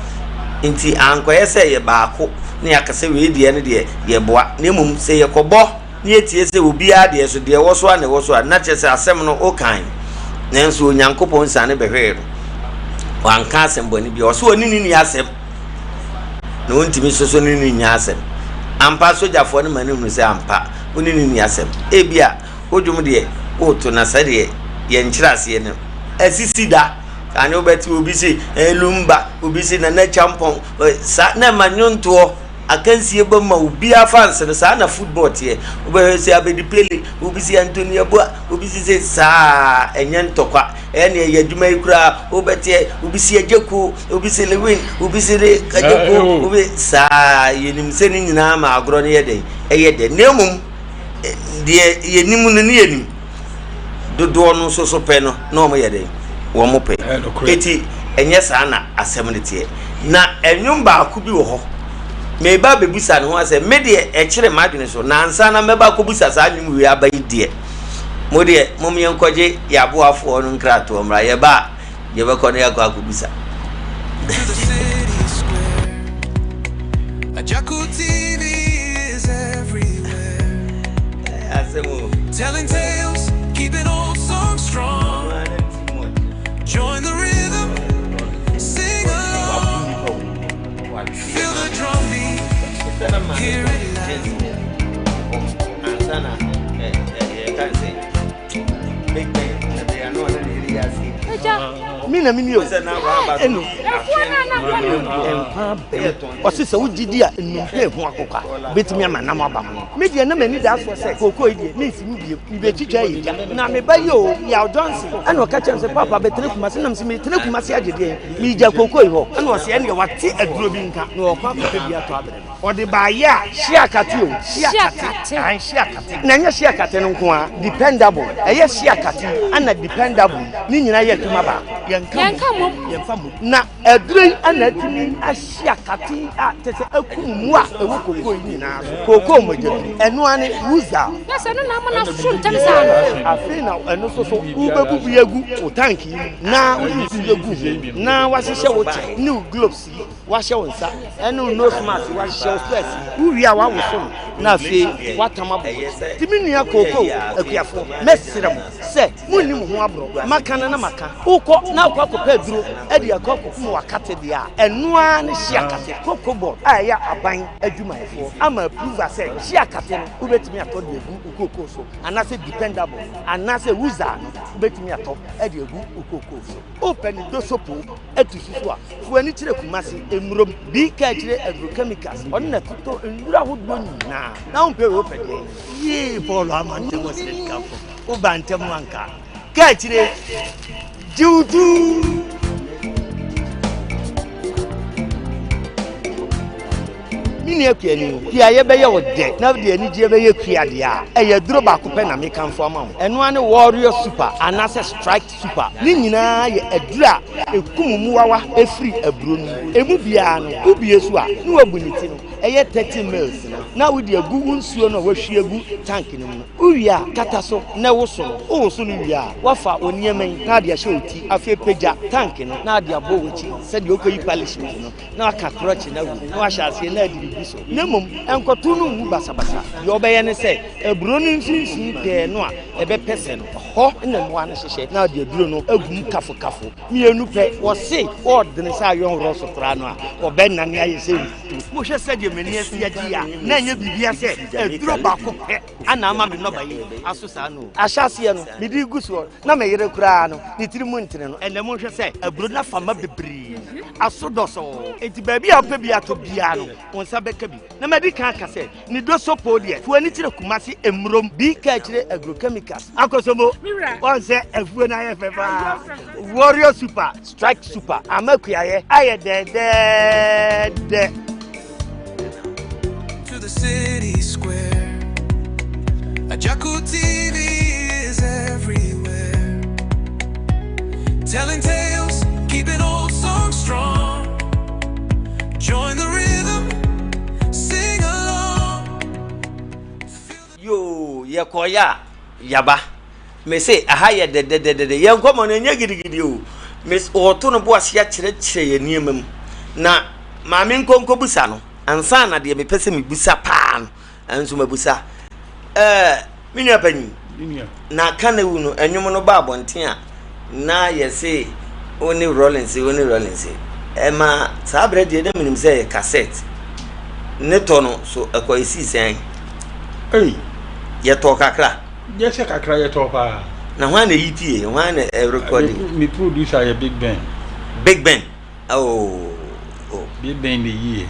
nti ankɔyɛ sɛ yɛ baako na yɛaka sɛ wei deɛ no deɛ yɛboa na mmom sɛ yɛkɔbɔ na yɛtie sɛ obiara deɛ so, deɛ ɛwɔ so ara na ɛwɔ so a, na kyerɛ sɛ asɛm no wokan. Nanso Onyankopɔn siane bɛhwɛɛ no. Wanka asɛm bɔne biara. Ɔsɛ ɔne ne nni asɛm. Na ɔntumi nso so ne ne nya asɛm. Ampa sogyafoɔ no ma no hunu sɛ ampa wo ne ne nni asɛm. Ebia wo dwom deɛ woto na sɛdeɛ yɛn nkyerɛaseɛ no asisi da. Kane wobɛte obi se eh, Lumba, obi se Nana Kyampɔn, saa na ɛma nnwontoɔ Akansie ba mu ma obiara fans no, saa na football teɛ. Wobɛhwɛ sɛ Abedi Pele, obi si Anthony Yeboah, obi si sɛ saa ɛnyɛ ntɔkwa. Ɛyɛ nea ɛyɛ adwuma yi koraa wobɛteɛ obi si Agyeko, obi si Lewin, obi si ne Agyeko, obi saa yɛnim sɛ ne nyinaa ma agorɔ no yɛ dɛn ɛyɛ dɛ. Na mmom deɛ yɛnim no ne yɛnim. Dodoɔ no nso so pɛ no na wɔn yɛ dɛn? Wɔn pɛ. Eti ɛnyɛ saa na asɛm no teɛ. Na ɛnwom baako bi wɔ hɔ. Meba abɛbusa ne ho asɛm. Me deɛ ɛkyere m'adwene so. Na ansa na mɛba akɔbusa saa nnwom wei aba yi deɛ, mo deɛ mom yɛnkɔgye yɛn aboafoɔ no nkratoɔ mmra. Yɛba a, yɛbɛkɔ na yɛakɔ akɔbusa.
Ajaku TV is everywhere.
Asɛm o.
Telling tales, keeping old songs strong. Join the rhythm, sing along. Feel the drum beat, hear it loud.
Ansa na yɛka sɛ Big Ben ɛbɛyɛ ano ɔne ne yere yɛ ase.
Me na meni o. Ɛno. Nkwa bɛm. Ɔse sɛ wogye di a nnompe ho akokwa bɛtumi ama nam aba ho. Me deɛ na m'ani da soɔ sɛ kookoo yi deɛ mensi mu bio. Mebɛtwitwa ayɛ gya. Na me ba yi o, Yaw Johnson, ɛna ɔka kyerɛ me sɛ Papa bɛtena Kumasi. Nam sɛ metena Kumasi agye deɛn? Meregya kookoo yi hɔ. Ɛna ɔse ɛneɛ wate aduro bi nka na ɔkɔ akɔpɛ bi atɔ abrɛ me. Ɔde baayɛ a hye akate o, hye akate, ahan hye akate. Na ɛnyɛ hye akate no nko ara, dependable, ɛyɛ hye akate yi ɛna dependable yi, ne nyinaa yɛ adwuma baako. Yɛnka mmom, yɛnfa mmom. Na aduro yi ɛna atumi ahye akate yi a kyerɛ sɛ akum mmoa a ɛwɔ kookoo yi nyinaa so. Kookoo mogya duru, ɛno ara ne Wuzal.
Na sɛ ɛno na ama no aso ntɛm saa no.
Afei na ɛno nso so wobɛbubu agu wo tank yi mu na wode nsuo agu ho na wahyehyɛ wo kyɛ ne wo gloves yi. Woahyɛ wo nsa ne wo nose mask, woahyehyɛ wo specs, wowie a woawoso no na afei woatam abɔ w'akyi. Nti me nua kookoo akuafoɔ, mɛsrɛ mo sɛ monni mo ho aborɔ. Maka no na maka. Wokɔ na wokɔ akɔpɛ aduro de akɔ akɔkum w'akate deɛ a, ɛno ara ne hye akate. Cocoa Board a ɛyɛ aban adwumayɛfoɔ ama approval sɛ hye akate no wobɛtumi atɔ de agu wo kookoo so anaasɛ dependable anaasɛ Wuzar no wobɛtumi atɔ de agu wo kookoo so. Wopɛ ne dosopo atu susu a, Fa w'ani kyerɛ Kumasi, Mmurom, Bii Kaakyire Agrochemicals, ɔno na ɛtotɔ nnuro ahodoɔ nyinaa. Na wompɛ wei wopɛ deɛn? Yee Paul ama ntɛm ɔsrɛ sikafo, woba ntɛm anka. Kaakyire, gye wo tuu. Me nua kuani, kuayɛ bɛyɛ wo dɛ na wode anigyeɛ bɛyɛ kua deɛ a, ɛyɛ aduro baako pɛ na mekamfo ama wo. Ɛno ara ne Warrior Super anaasɛ Strike Super. Ne nyinaa yɛ aduro a ɛkum mmoawa firi aburo no mu. Ɛmu biara no, wobue so a, na wabu ne ti no, ɛyɛ 30 mils no, na wode agu wo nsuo no a wahwie agu tank no mu no. Wowie a, kata so na woso no. Wowoso no wie a, woafa wo nneɛma yi na ade ahyɛ wo ti. Afei pagya tank no na ade abɔ w'akyi sɛdeɛ wokɔyi parliament no. na waka krɔkye no agu na wahyɛ aseɛ na adi biribi so na mmom nkɔto no ngu basabasa. Deɛ ɔbɛyɛ ne sɛ aburo no mfimfini pɛɛ no a ɛbɛpɛ sɛ no hɔ na mmoa no hyehyɛ na ɔde aduro no agu mu kafokafo mmienu pɛ. Wɔse wɔɔdene sɛ ayɔnworɔ so koraa no a wɔbɛnane ayɛ sɛ nkuto. Mohwɛ sɛdeɛ m'ani asi agye a na ɛnyɛ biribia sɛ aduro baako pɛ ana ama me nnɔbaeɛ yi aso saa no o. Ahyɛaseɛ no mede regu soɔ na me yere koraa no ne tiri mu ntene no. Ɛnnɛ monhwɛ sɛ aburo no afa ma bebree, aso dɔsɔɔ. Enti baabi a wopɛ bi atɔ biara no, wo nsa bɛka bi. Na madi kan aka sɛ, ne dosopoo deɛ, fo ani kyerɛ Kumasi Mmurom, bi ka akyire Agrochemicals, Akosombo. Wɔn sɛ afuo no ayɛ fɛ paa. Warrior Super, Strike Super, ama kuayɛ ayɛ dɛdɛɛdɛ.
To the city square. Ajaku TV is everywhere. Telling tales, keeping old songs strong. Join the rhythm, sing along.
Yoo yɛkɔeɛ a yaba. Me se aha yɛ dɛdɛdɛdɛdɛ. Yɛn nkɔmmɔ no ɛnyɛ gidigidi o. Me ɔɔto no bo ase akyerɛkyerɛ yɛn nneɛma mu. Na maame nkɔ nkɔbusa no ansa na deɛ mepɛ sɛ mebusa paa no nso mabusa. Ɛɛ me nua panyin. Na Kanewu no ɛnwom no ba abɔnten a na yɛse wo ne Rollins wo ne Rollins. Ɛma saa berɛ deɛ na menim sɛ ɛyɛ cassette. Ne tɔ no so ɛkɔ ɛsii sɛn?
Ei.
Yɛtɔɔ kakra.
Nyɛ sɛ kakra yɛtɔɔ paa.
Na hwan na ɛyi pie? Hwan na ɛrekɔdi?
Me producer yɛ Big Ben.
Big Ben. Oh, oh.
Big Ben na ɛyi yɛ.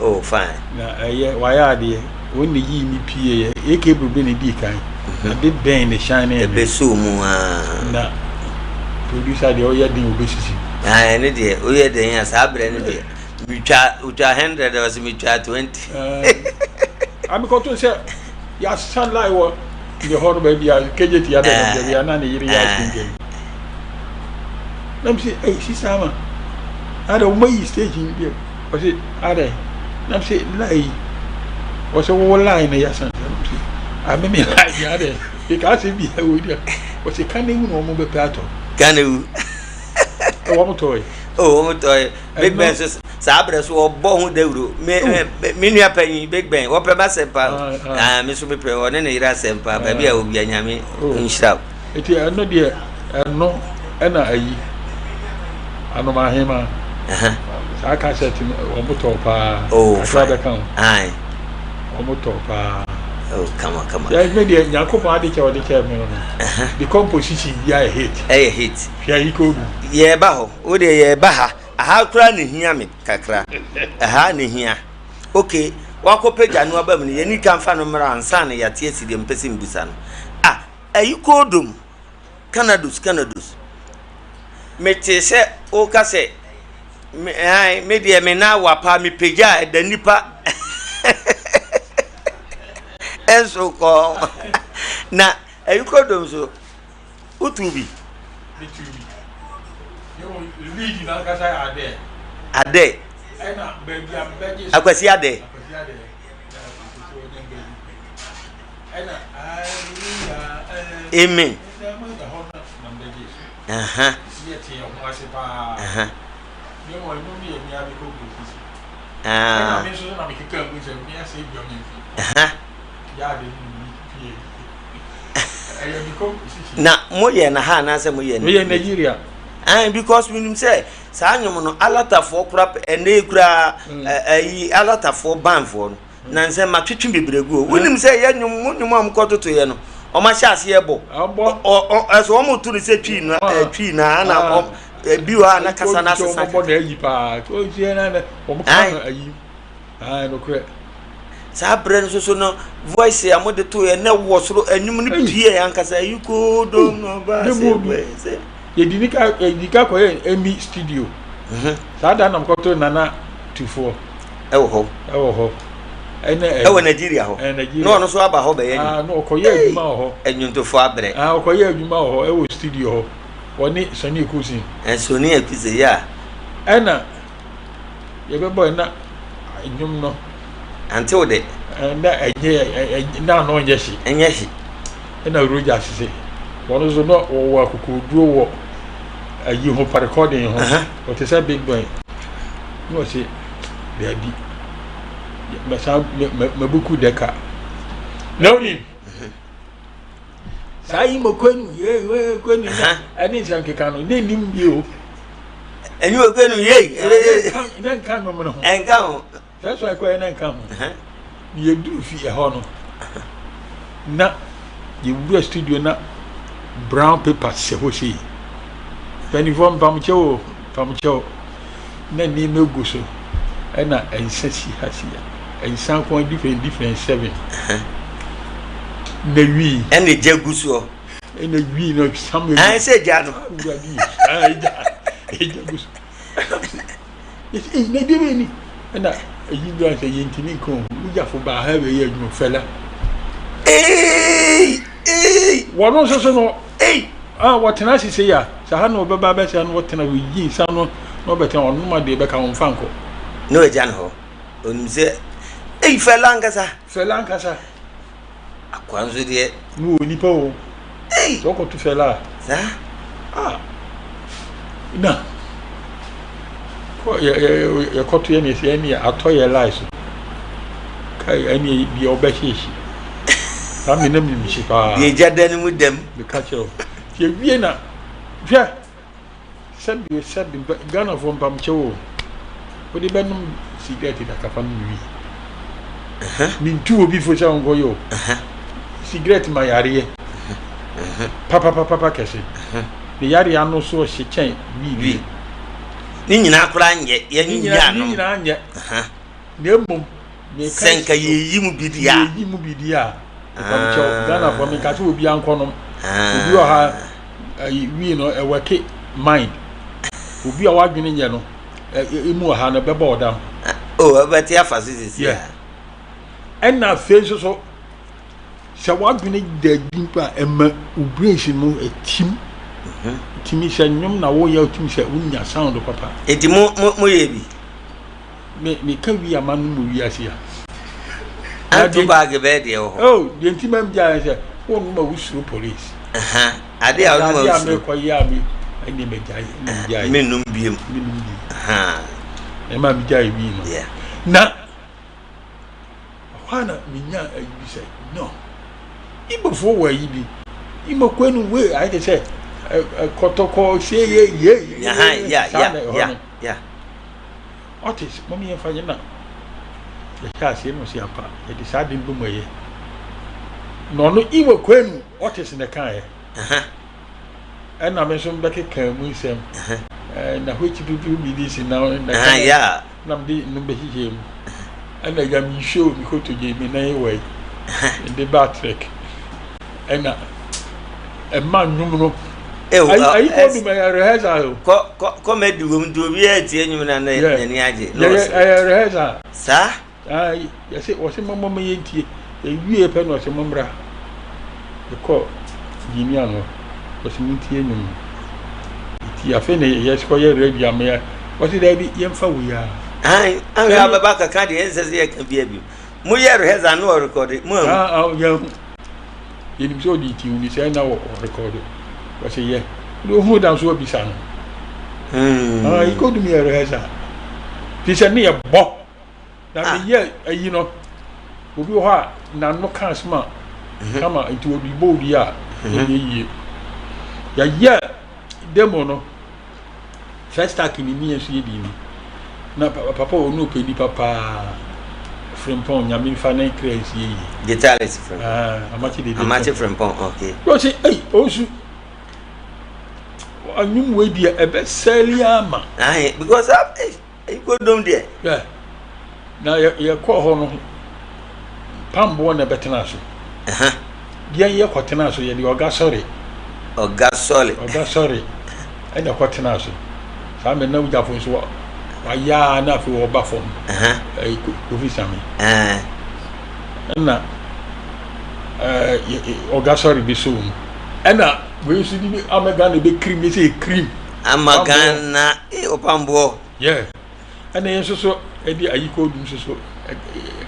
Oh, fine.
Na ɛyɛ wayɛ adeɛ. Wɔn na ɛyi me pie yɛ. AK Brobe na ɛdii kan. Na Big Ben na ɛhyɛn ne.
Ɛbɛsoo mu aa.
Na producer deɛ ɔyɛ den ɔbɛsisi.
Ah, ɛne deɛ ɔyɛ den a saa berɛ no deɛ. Metwa otwa 100 ɔsɛ metwa 20.
Amekɔto sɛ yɛasa line wɔ ne hɔ no baabi a KJT abɛn no baabi a na ne yere yɛ akyinkyɛn na mese ei sisa ama adɛ wɔma yi station bi ɔse adɛ na mese line yi ɔsɛ wɔwɔ line na yɛasa na mese ame me line bi adɛ ɛka asɛm bi a wɔdi ɔse ka ne wu na wɔn bɛpɛ atɔ
ka ne wu
wɔn tɔɔ yi.
Oh, wɔn tɔ Big Ben so saa abirɛ so ɔbɔ ho dawuro. Me me me nua panyin Big Ben wɔpɛ ba sɛm pa. Ah, me so me pɛ ɔne ne yere asɛm pa. Baabi a obi anyame nhyira wo.
Eti ɛno deɛ ɛno ɛna ayi anomahema. Saa kasɛt no wɔn tɔ paa.
Oh,
kakra bɛka ho.
Ayi.
Wɔn tɔ paa.
Oh, kama kama.
Yɛ me deɛ Nyankopɔn ade kyɛ ɔde kyɛ me no no. The composition bi ayɛ hit.
Ɛyɛ hit.
Hwɛ yi kɔ du.
Yɛreba hɔ. Wo deɛ yɛreba ha. Aha koraa na ehia me kakra. Aha na ehia. Okay, wakɔpagya no aba mu no, yɛni ka mfa no mmra ansa na yɛate asi deɛ mpɛ sɛ mbisa no. Ah, ayi koodom. Canados, Canados. Mete sɛ woka sɛ, me, ae, me deɛ me nan wa paa, mepagya a ɛda nipa ɛnso kɔɔ. Na ayi koodom so, Wotu bi.
Metu bi. Lead n'ankasa yɛ adɛ.
Adɛ.
Ɛna baabi a mbɛgye so.
Akwasi adɛ.
Akwasi adɛ. Ɛna hallelujah.
Amen.
Ɛna ɛhɔ na mbɛgye so.
Aha.
Yɛ te yɛ ho ase paa.
Aha.
Ne mu ɛno ne yɛ mia bi kɔ kɔ sisi.
Ah.
Ɛna mi nso na mi keka gu sɛ mi ase dwa mi nfi.
Aha.
Yɛ ade mi pie.
Na moyɛ na ha anaasɛ moyɛ no?
Meyɛ Nigeria.
Ɛn because menim sɛ saa nnwom no alatafoɔ kora ɛnɛ koraa ɛyi alatafoɔ banfoɔ no na nsɛ matwetwe bebree gu o wonim sɛ yɛ nnwom mo nnwom a mokɔtoto yɛ no wɔn ahyɛ aseɛ bɔ ɛso wɔn to no sɛ twi na twi na ana ebi wɔ a na kasa na asesa
kaka. Ae nokorɛ.
Saa berɛ no soso no voice a mode to yɛ na wɔ soro anwum no pie ankasa yi kodom no ba sɛ sɛ.
Yɛdi ne ka yɛdi ka kɔyɛ Emi studio.
Mhm.
Saa da nam kɔto Nana Tufoɔ.
Ɛwɔ hɔ.
Ɛwɔ hɔ. Ɛnɛ
ɛwɔ Nigeria hɔ.
Ɛɛ Nigeria.
Na ɔno nso aba hɔ bɛyɛ
Ah na ɔkɔyɛ adwuma wɔ hɔ.
Ɛnwontofoɔ abrɛ.
Ah ɔkɔyɛ adwuma wɔ hɔ ɛwɔ studio hɔ. Wɔne Sonny Ekusin.
Ɛ Sonny Ekusin yeah.
Ɛna. Yɛbɛbɔ na nnwom no.
Ante wo de.
Na ɛnyɛ na ano nyɛ hye.
Ɛnyɛ hye.
Ɛna Roger sese wɔn nso na wɔwɔ akokoduro wɔ ayi ho parekɔden ho. Wɔte sɛ big boy. Na wɔse daabi mɛsan mɛbuku dɛka. Na wonim saa yi mo kwenu ye kwenu ɛne nsɛm keka no ne nim bio.
Ɛnyɛ o kwenu ye.
Ne nka nnwom no ho.
Ɛnka ho.
Sɛ sɔ ɛkɔ yɛ ne nka ho. Yɛduru fi ɛhɔ no na yɛwura studio na brown paper sɛ hɔ sei. Mpanimfoɔ mpamkyɛw o mpamkyɛw na nneɛma gu so ɛna nsa si ha si ha nsa nko different different seven na wii.
Ɛna gya gu soɔ.
Ɛna wii na sam.
Ɛn sɛ gya no.
Awurade yi ɛgya ɛgya gu so. Ɛyi na ebi bɛ ni ɛna ɛyi bi sɛ yɛntumi nka o wogyafo baa ha bɛyɛ adwuma fɛla.
Ee ee.
Wɔn nso so no.
Ei.
Ah wɔtena ase sei a sɛ ha na ɔbɛba abɛsɛ na wɔtena wɔyi nsa no na ɔbɛtena ɔnom adeɛ bɛka wɔn fa nkɔ.
Na wagya no hɔ onim sɛ ei fɛla ankasa.
Fɛla ankasa.
Akoa nso deɛ.
Ne wɔ nipa o.
Ei.
Sɛ ɔkɔto fɛla a.
Saa.
Ah. Na. Kɔ yɛ yɛ yɛkɔto yɛ ne yɛ ɛne atɔ yɛ line so. Ka ɛne deɛ ɔbɛhyehye. Saa mi na mi hye paa.
Deɛ gya da ne mu dɛm.
Meka kyerɛ wo. Yɛwie na hwɛ. Sɛbi o sɛbi Ghanafoɔ mpamkyɛw o. Wode bɛnom sigaret da kafa nom wi. Mentu obi fo sɛ ɔnkɔyɛ o. Sigaret ma yareɛ. Papapapapa kɛse. Ne yareɛ ano so ɔhye kyɛn wii
deɛ. Ne nyinaa koraa nyɛ. Yɛn
nyinaa Ne nyinaa nyɛ. Na mmom
meka sɛ nka yɛyi mu bi deɛ a.
Yɛyi mu bi deɛ a. Mpamokyɛw Ghanafoɔ meka sɛ obiara nkɔnom. Obi wɔ ha ayi wii no ɛwɛke mind. Obi a wadwene nyɛ no emu wɔ ha no ɛbɛbɔ ɔdam.
Oh ɛbɛte afa so sisi a.
Ɛna afei nso so sɛ wadwene da adi mpo a ɛma wo brains no ɛtim. Tumi sɛ nnwom na woyɛ wotumi sɛ wonya sound papa.
Eti mo mo mo yɛ bi.
Me me ka wi ama no mu wiase a.
Anto bag bɛɛ deɛ wɔ hɔ.
Oh, deɛ nti ma gya sɛ wɔn ma wusuro police.
Ade a wɔn ma wusuro.
Ade a mekɔ yɛ a me Ɛnneɛ magyae, ɛnna megyae.
Mennom biem.
Mennom biem. Ɛma megyae wii no. Na ɛhɔ a na menya ayi bi sɛ no Igbofoɔ wɔ ayi bi Imo kwenu wei ayɛ te sɛ kɔtɔkɔ sie ye ye saa na ɛhɔ no ɔte mom yɛmfa nyɛ na yɛhyɛ aseɛ na ɔsi ampa yɛde saa de no bɛ mu ɛyɛ na ɔno Imo kwenu ɔte na ɛkaeɛ ɛna me nso mbɛkeka mu nsɛm na which people be this now na na mede no bɛhyehyɛ mu ɛna agya me nsuo me kotodwe me nan wɔ yi mede ba trek ɛna ɛma nnwom no ayi kɔ dum ɛyɛ rehearsal o.
Kɔ kɔ kɔmɛdi wɔ mu nti obiara tie nnwom na n'ani agye.
Ɛyɛ rehearsal.
Saa.
Ae, yɛse, wɔse mommɔ ma yɛntie. Yɛwiee pɛ na ɔse mommra. Yɛkɔɔ engineer no hɔ, ɔse montie nnwom no. Yɛtie, afei na yɛse kɔyɛ radio ama yɛ. Ɔse daabi, yɛmfa wei ara.
Ae, ahwɛ a bɛba akɛka deɛ ɛnsɛ sɛ yɛka biara bio. Moyɛɛ rehearsal na ɔrekɔde, moanhu?
Ah, ah, yɛanhu. Yɛnim sɛ ɔde ti woni sɛ na ɔrekɔde. Ɔse yɛ. Wode ohunu da nso wabisa no.
Hmm.
Ah, yɛkɔdum yɛ rehearsal. Fi sɛ ne yɛbɔ. Na ah. meyɛ ayi no obi wɔ hɔ a n'ano ka asɛm a mhm. kama nti obi bɔ obi a mhm. ɛnyɛ yie yɛyɛ demo no first act ni ni yɛn nso yɛ di ni na papa wɔn ɔpɛ nipa paa frimpɔn nyame nfa ne kra nsi yɛ yie.
guitarist frimpɔn
ah, amakye dede
amakye frimpɔn okay.
yɛ ɔsɛ ɛyi ɔnsu anwum wei deɛ ɛbɛ sɛli ama.
ayi because ah, eh. Ayikodom deɛ.
Hwɛ, na yɛ yɛkɔɔ hɔ no, pamboɔ na ɛbɛtenaa so. Yɛn yɛkɔtenaa so, yɛde ɔga sɔre.
Ɔga sɔre.
Ɔga sɔre ɛna ɛkɔtenaa so. Saa mmerɛ na wogyafo nso wayaa na afei wɔba fam. Ɛyi Kofi Same. Ɛna ɛɛ ɔga sɔre bi so mu. Ɛna wei nso de ama Ghana bɛ kirim ne sɛ kirim.
Ama Ghana ee ɔpamboɔ.
Yeah. Ɛna yɛn nso so ɛde ayikɔ dum nso so.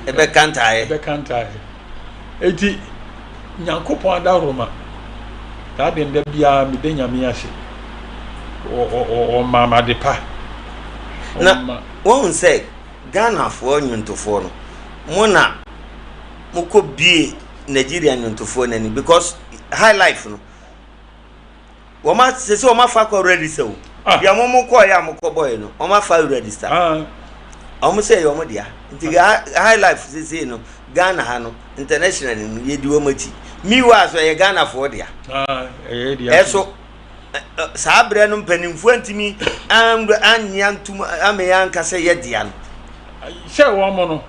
Ɛbɛka ntaeɛ.
Ɛbɛka ntaeɛ. Eti Nyankopɔn adaworoma saa de nda biara meda Nyame ase. Ɔmaa me ade pa.
Na wɔn sɛ Ghanafoɔ nnwontofoɔ no mo na mokɔ bie Nigeria nnwontofoɔ no ani because high life no. Wɔn a sese wɔn afa kɔ register o. Ah. Deɛ wɔn mo kɔɔ yɛ a mo kɔ bɔɔɛ no wɔn afa register. Ah. Wɔn sɛ ɛyɛ wɔn dea. Nti ah. high life sese no Ghana ha no international no yɛ di wɔn akyi. Meanwhile so ɛyɛ Ghana foɔ dea.
Ah, ɛyɛ dea.
Ɛso saa berɛ no mpanimfoɔ ntumi annye antum ameyɛ anka sɛ yɛ dea no.
Sɛ wɔn no.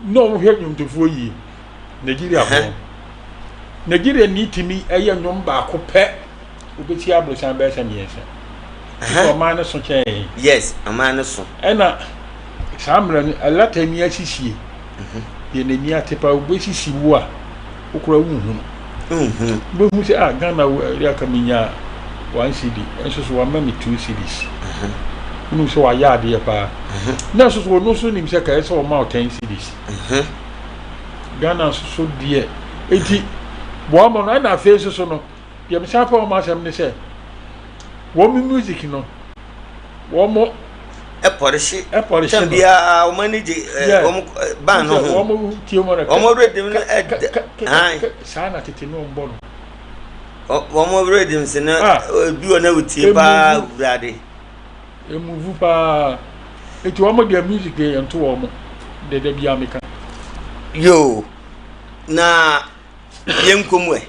na wɔn hwɛ nnwomtofoɔ yie Nigeriafoɔ no Nigeria ni tumi ɛyɛ nnwom baako pɛ obɛsi aborosan bɛyɛ sɛ mmiɛnsa sɛ ɔman no so kyɛn yɛn
yes ɔman no so
ɛna saa mmerɛ no ɛlata ni asisie mhm. deɛ n'ani ate pa wobɛsisi wo a wokora wonhunu
mhm.
wobɛhu sɛ ah Ghana ɛde aka menya one cedi nso so wama me two cedis mhm. wonim sɛ wayɛ adeɛ paa mhm. na nso so ɔno nso nim sɛ kaɛ sɛ ɔma wo ten cedis mhm. Ghana nso so deɛ enti wɔn no ɛna afei nso so no deɛ mesan pɛ wɔn asɛm ne sɛ wɔn music no wɔn
ɛpɔrehye
ɛpɔrehye
no biara wɔn ani gye ɛɛ wɔn ban no ho
wɔn tie wɔn
wɔn rhythm no ɛdɛ
han saa na tete no wɔn bɔ no
wɔn rhythm si no ebi wɔ na wotie paa wurade
emuvu paa eti wɔn deɛ music deɛ yɛn to wɔn dɛdɛ biara meka.
Yoo na. Yɛnkɔ mu ɛ.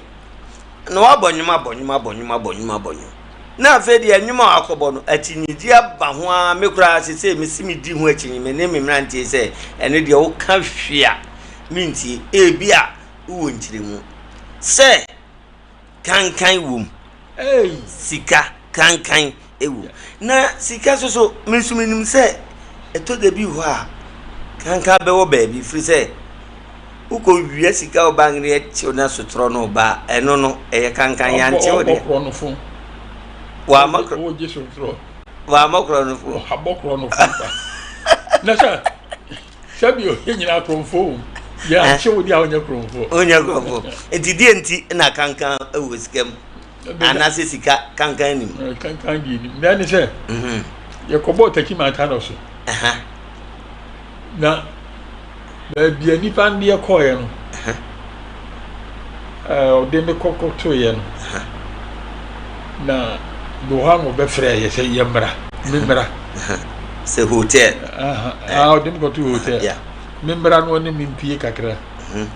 Na wabɔ nnwom abɔ nnwom abɔ nnwom abɔ nnwom abɔ nnwom. Na afei deɛ nnwom a wakɔbɔ no, akyinnyegye aba ho ara. Me koraa sesei mese medi ho akyinnye, me ne me mmeranteɛ sɛ ɛno deɛ woka hwee a mentie. Ebia wowɔ nkyerɛmu sɛ kankan wom. Sika kankan wom. Na sika nso so, me nso menim sɛ ɛtɔ da bi hɔ a, kankan bɛwɔ baabi firi sɛ wokɔwia sika wɔ bank no yɛkyew na sotorɔ no ba a, ɛno no ɛyɛ kankan yɛankyew deɛ.
Wɔama korɔ.
Wɔama korɔ no fo.
Wɔabɔ korɔ no fo. Na sɛ Sɛbi o, yɛn nyinaa korɔmfoɔ wɔ mu. Yɛankye wo deɛ a wonyɛ korɔmfoɔ.
Wonyɛ korɔmfoɔ. Nti deɛ nti na kankan wɔ sika mu? Anaasɛ sika kankan nim?
Kankan deɛ nim. Na ɛne sɛ mhm. yɛkɔbɔɔ Takyi Mantano so. Na baabi a nipa no deɛ kɔɔeɛ no, ɔde me kɔkɔtoeɛ no, na mewɔ hɔ a na ɔbɛfrɛ yɛ sɛ yɛmmra, memmra.
Sɛ hotel.
Ɔde me kɔto hotel. Memmra no ɔne me mpie kakra. Mhm.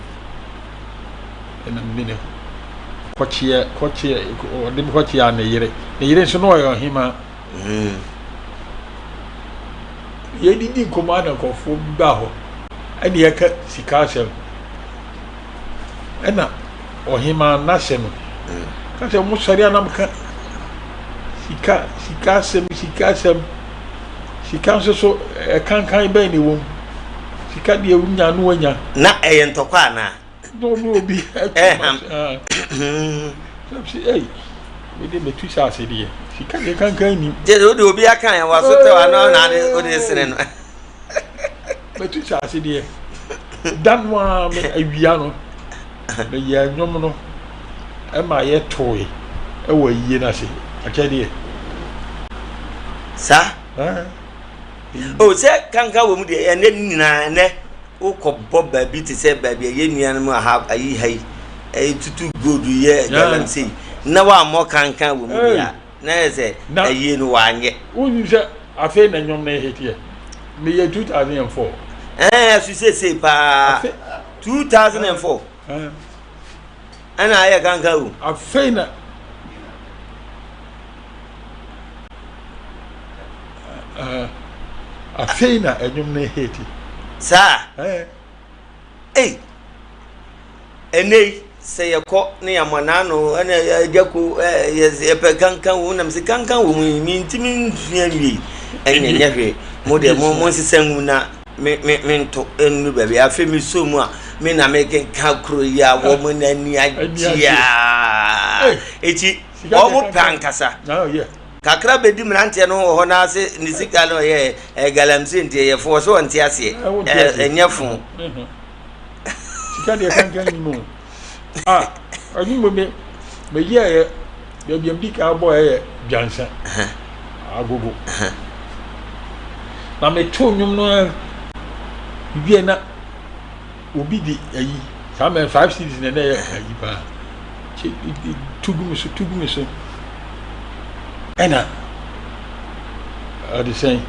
Ɛna me ne kɔkyeɛ kɔkyeɛ ɔde me kɔkyeɛ ne yere. Ne yere nso na ɔyɛ ɔhemaa. Mm. Yɛdidi nkɔmmɔ a na nkurɔfoɔ bi baa hɔ ɛne yɛka sika asɛm ɛna ɔhemaa n'asɛ no mm. ka sɛ mo sɔre anam ka sika sika asɛm sika asɛm sika nso so ɛkankan bɛn na ɛwɔ mu sika deɛ wonya no wanya.
Na ɛyɛ ntɔkwa anaa?
Na ɔne obi
ɛham.
Sɛ ei mede mɛtu sɛ ase deɛ sika deɛ kankan nim.
Kyɛ sɛ wode obi aka yɛn waso tɛw ano na ade wode sene no.
Mɛtu sɛ ase deɛ da no a awia no meyɛ nnwom no ɛma yɛtoe ɛwɔ ayie no ase akyɛdeɛ.
Saa? O sɛ kankan wɔ mu deɛ ɛnɛ nyinaa ɛnɛ Wokɔbɔ baabi te sɛ baabi a yɛn nuanom aha ayi ha yi tutu gold yɛ galamsey na wammɔ kankan wɔ mu bi a na yɛ sɛ ayie no wanyɛ.
Wonim sɛ afei na nnwom no heteɛ meyɛ 2004.
Ɛɛ so seesei paa 2004 ɛna ayɛ kankan o.
Afei na Afei na ɛnwom no hate.
Saa. Ei. Ɛnɛ yi sɛ yɛkɔ ne yɛamɔ n'ano ɛna agya ko yɛpɛ kankan wɔ mu nam sɛ kankan wɔ mu yi mentumi nsua nwie ɛnyɛ nyɛ hwee mo deɛ mo mo nsesa ngu na me me mento nnu baabi afei mesɔ mu a me na mekenka kuro yi a wɔn ani agye a eti Wɔn pɛ ankasa. Kakra bɛdi mmeranteɛ no wɔ hɔ na ase ne sika no ɔyɛ ɛyɛ galamsey nti ɛyɛ fo ɔsɛ ɔnte aseɛ ɛnyɛ fo.
Sika deɛ kankan nim o. Ah, ɛno mu me meyɛɛ baabi a medi kan bɔ ɛyɛ dwansa agogo. Na meto nnwom no wie na Obi de ayi saa mɛ 5 cedis na ɛna ɛyɛ ayi paa tu gu me so tu gu me so ɛna ɔde sɛn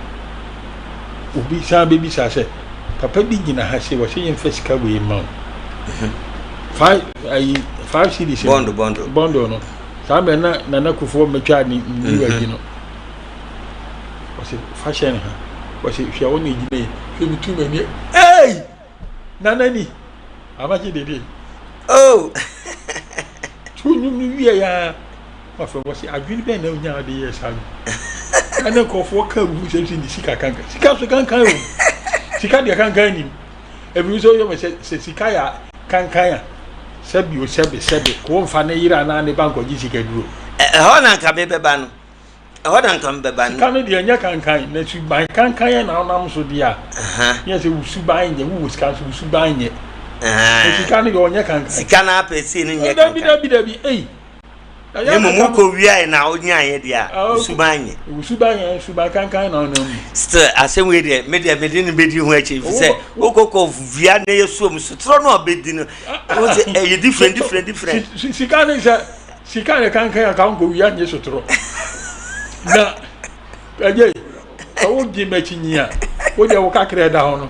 obi san bɛbisa sɛ papa bi gyina ha sɛ wɔsɛ yɛmfa sika wei ma wo five ayi 5 cedis
bɔndo bɔndo
bɔndo no saa mɛ na nana kufoɔ mɛtwa ne ne ayi no Ɔse fa hyɛ ne ha. Ɔse hwɛ wo na egyina yi. Hwɛ me tu m'ani. Hey! Nana ni. Amakye dede.
Oh!
Tu nnwom no wie ya. Wafrɛ wɔ se adwene bɛn na onya ade yɛ saa no. Ɛne nkurɔfoɔ ka wu sɛ sɛ ne sika kankan. Sika nso kankan o. Sika deɛ kankan nim. Ebi nso yɛ sɛ sɛ sika yɛ kankan a sɛbi o sɛbi sɛbi ko mfa ne yere anaa ne ba nkɔgye sika duro.
Ɛhɔ na nka mebɛba no. Ɛhɔ na nka mebɛba no.
Sika no deɛ ɛnyɛ kankan, na suban kankan yɛ na ɔnam so deɛ a, yɛ sɛ wo suban nyɛ, wowɔ sika nso wo suban nyɛ. Na sika no deɛ ɔnyɛ kankan.
Sika no apɛ sei no nyɛ kankan.
Dabi dabi dabi, ei.
Na mmom wokɔ wiae na wonyaeɛ deɛ a, wo suban nyɛ.
Wo suban nyɛ, suban kankan na ɔnam mu.
Still, asɛm wei deɛ, me deɛ mede no bɛdi ho akyi, ɛfiri sɛ wokɔkɔ wia na yɛ suom sotorɔ no a ɔbɛdi no, wo sɛ ɛyɛ different different different.
Sika ne sɛ Sika yɛ kankan a ka nkɔ wia nye sotorɔ. Na ɛyɛ sɛ wogye m'akyi nyi a wodeɛ wo kakra ɛda hɔ no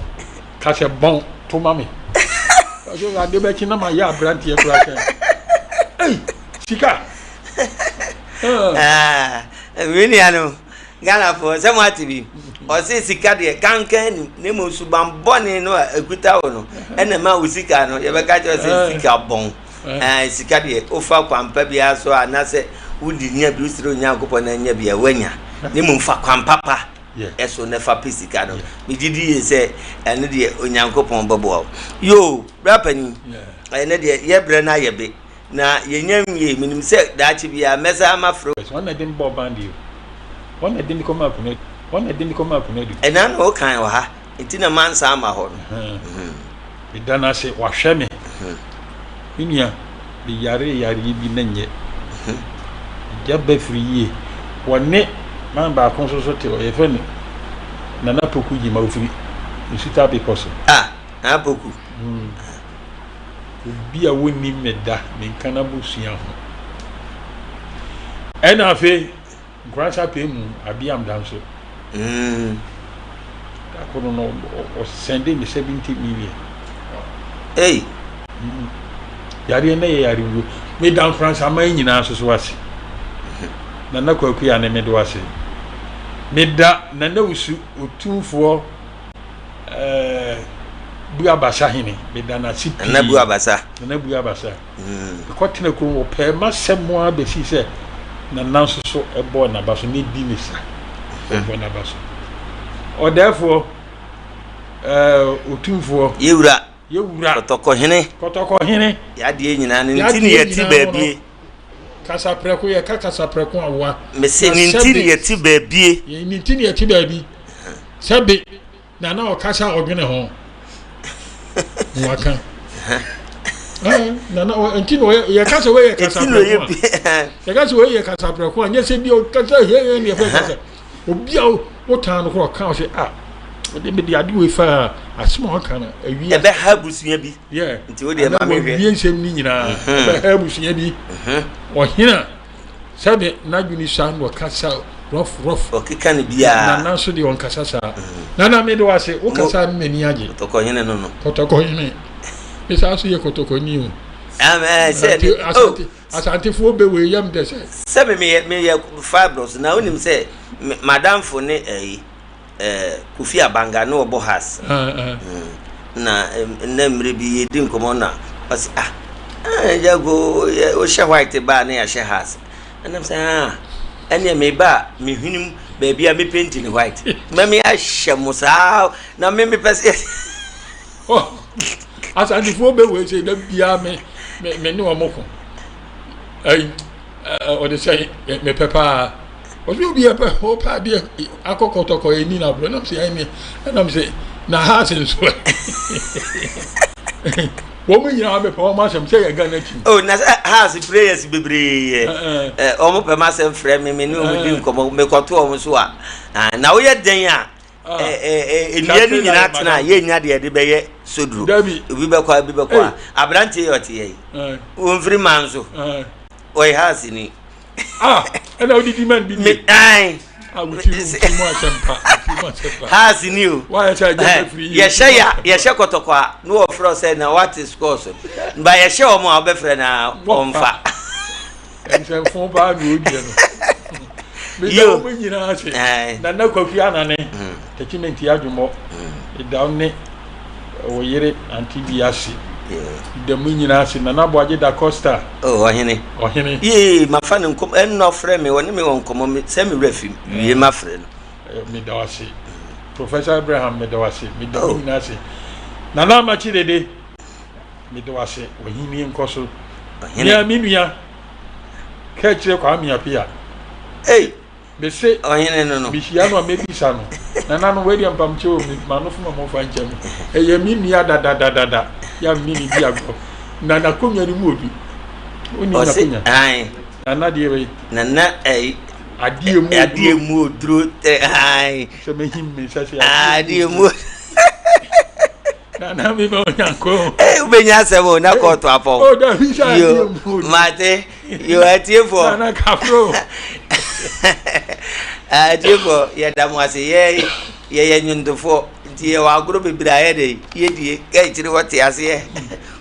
ka sɛ bɔn to ma me. Ɔsɛ ade bɛkye na mayɛ aberanteɛ koraa sɛ ei sika.
Ah, me nua no Ghanafoɔ sɛ mo ate bi ɔse sika deɛ kankan nim na mmom suban bɔne no a ɛkuta wo no ɛna ma wo sika no yɛbɛka kyerɛ sɛ sika bɔn. Ɛɛ, sika deɛ, wofa kwan pa biara so a, anaasɛ wode nya bi, wosrɛ Onyankopɔn na anya bi a, woanya. Na mmom fa kwan papa so na fa pɛ sika no. Megye di yie sɛ ɛno deɛ Onyankopɔn bɛboa wo. Yoo, bra panin, ɛnɛ deɛ yɛ berɛ no ayɛ be, na yɛnya nwie. Menim sɛ daakye biara mɛsan mafrɛ wo.
Wɔn na ɛde me bɔɔ band yi o. Wɔn na ɛde me kɔmaa Kunadu. Wɔn na ɛde me kɔmaa Kunadu.
Ɛna na wokan wɔ ha. Nti na mansan amma hɔ no.
Meda no ase, wahwɛ me. Me nua, meyaree yareɛ bi na nyɛ. Agya Bafiri yie. Wɔne man baako nso so te hɔ, yɛfrɛ no Nana Poku Gyima, ɔfiri Nsuta Bepɔ so.
Ah, Nana Poku.
Mm. Obi a wonnim me da, menka n'abusua ho. Ɛna afei, Nkoransa pɛ mu, Abiam da nso.
Mm.
Da koro no, ɔsɛnde me 70 million.
Ei!
Mm. Yareɛ na yɛ yare wuo. Meda Nkoransa aman nyinaa nso so ase. Nana Kwaku yɛ ane mede ase. Meda Nana Wusu Otumfoɔ ɛɛ Buabasa hene. Meda n'ase pii.
Nana Buabasa.
Nana Buabasa. Mekɔtena kurom wɔpɛɛ m'asɛm ara bɛsii sɛ Nana nso so bɔɔ n'aba so ne di ne sa. Ɔbɔ n'aba so. Ɔdɛɛfoɔ ɛɛ Otumfoɔ.
Yɛwura.
Yɛwura.
Kɔtɔkɔhene.
Kɔtɔkɔhene.
Yadeɛ nyinaa ne nti ne yɛte baabie.
Kasaprɛko yɛka kasaprɛko awoa.
Mese ne nti ne yɛte baabie.
Ne nti ne yɛte baabi. Sɛbe na na ɔkasa a ɔdwene ho. Waka. Na na nti na ɔyɛ yɛka sɛ wɔyɛ kasaprɛko a. Yɛka sɛ wɔyɛ kasaprɛko a nyɛ sɛ bi ɔkasa hɛhɛ ne yɛfɛ kasa. Obi a wotan no korɔ ɔka ɔsɛ ah ɔde mede ade wei fa asɛm a ɔka no awie.
Ɛbɛha abusua bi.
Yeah.
Nti wo deɛ ma me hwɛ.
Wie nsɛm ni nyinaa. Mhm. Ɛbɛha abusua bi. Mhm. Ɔhene a sɛde n'adwene sua na ɔkasa rough rough.
Ɔkeka ne biara.
Nana nso deɛ ɔnkasa saa. Mhm. Nana me de wase wo kasa no m'ani agye.
Kɔtɔkɔhene no no.
Kɔtɔkɔhene. Me saa so yɛ kɔtɔkɔni o.
Amen. Sɛ oh.
Asantefoɔ bɛ wei yam dɛ sɛ.
Sɛ me meyɛ meyɛ fibros na wonim sɛ madamfo ne ɛyi. Eh, Kofi Abanga ne ɔbɔ has. Na na mmerɛ bi yɛdi nkɔmmɔ na ɔse ah, ah Jago wohyɛ white ba a na yɛahyɛ has. Ɛnam sɛ ah, ɛneɛ meba a mehwenem baabi a mepenti ne white. Ma me ahyɛ mo saa na me mepɛ sɛ.
Oh, Asantefoɔ bɛ wei sɛ da biara me me ne wɔn ko. Ɛyi. Ɔde sɛ mepɛ paa. Ɔsɛ obi ɛpɛ ɔpɛ adeɛ akɔ kɔtɔkɔ ɛni na aborɔ ɛnam sɛ ɛni ɛnam sɛ na ha ase nso wɔn nyinaa mepɛ wɔn asɛm sɛ yɛ Ghana team.
Oh na sɛ ha ase prayers bebree yɛ wɔn pɛ ma asɛm frɛ me me ne wɔn di nkɔmɔ mekɔto wɔn so a na woyɛ dɛn a nnua no nyinaa tena a yɛnnya deɛ yɛde bɛyɛ soduro obi bɛkɔ a obi bɛkɔ a aberanteɛ yɛ ɔte yɛ yi wɔmfiri maa nso ɔyɛ ha aseni
ɛna wodidi man bi
die ha aseni o yɛhyɛ ya yɛhyɛ kɔtɔkɔ a na wɔfrɛ sɛ na wate score so ba yɛhyɛ wɔn a wɔbɛfrɛ na wɔmfa
Nsɛmfo paa na ɔdua no. Meda wɔn nyinaa ase. Nana Kwaku Anane, Tachimenti Adwomɔ, meda wo ne wo yere Ante bi ase. Meda mo nyinaa ase. Nana Aboagye Da Costa.
Oh, ɔhene.
Ɔhene.
Yee, mafa no nkɔmɔ, ɛnna ɔfrɛ me, ɔne me wɔ nkɔmɔ, sɛ me werɛ fi, wie mafrɛ no.
Meda wo ase. Professor Abraham, meda wo ase. Meda mo nyinaa ase. Nana Amakye Dede. Meda wo ase, w'ahenni nkɔ so.
Ɔhene.
Nea me nua ka kyerɛ Kwame Appiah.
Ei!
Mese.
Ɔhene no no.
Mehyia no a mɛbisa no. Nana no wei deɛ mpamkyɛ o, m'anofo ma momfa nkyɛ me. Ɛyɛ me nua dadadadada yɛ a me ne no di agorɔ. Na n'akonnwa no mu odu. Wonim n'akonnwa?
Ae.
Nana deɛ wei.
Nana ɛyi.
Adeɛ mu oduro.
Adeɛ mu oduro. Ae.
Sɛ mehim me nsa sɛ
adeɛ mu.
Nana mi ma onyanko.
Ee wobɛnya asɛm o na kɔɔto apɔw.
O dabi sɛ adeɛ mu
o. Mate yo atiefoɔ.
Nana kafro.
Atiefoɔ yɛda mo ase yɛ yɛyɛ nnwontofoɔ nti yɛwɔ agorɔ bebree a yɛde yɛdie kɛkyire wɔte aseɛ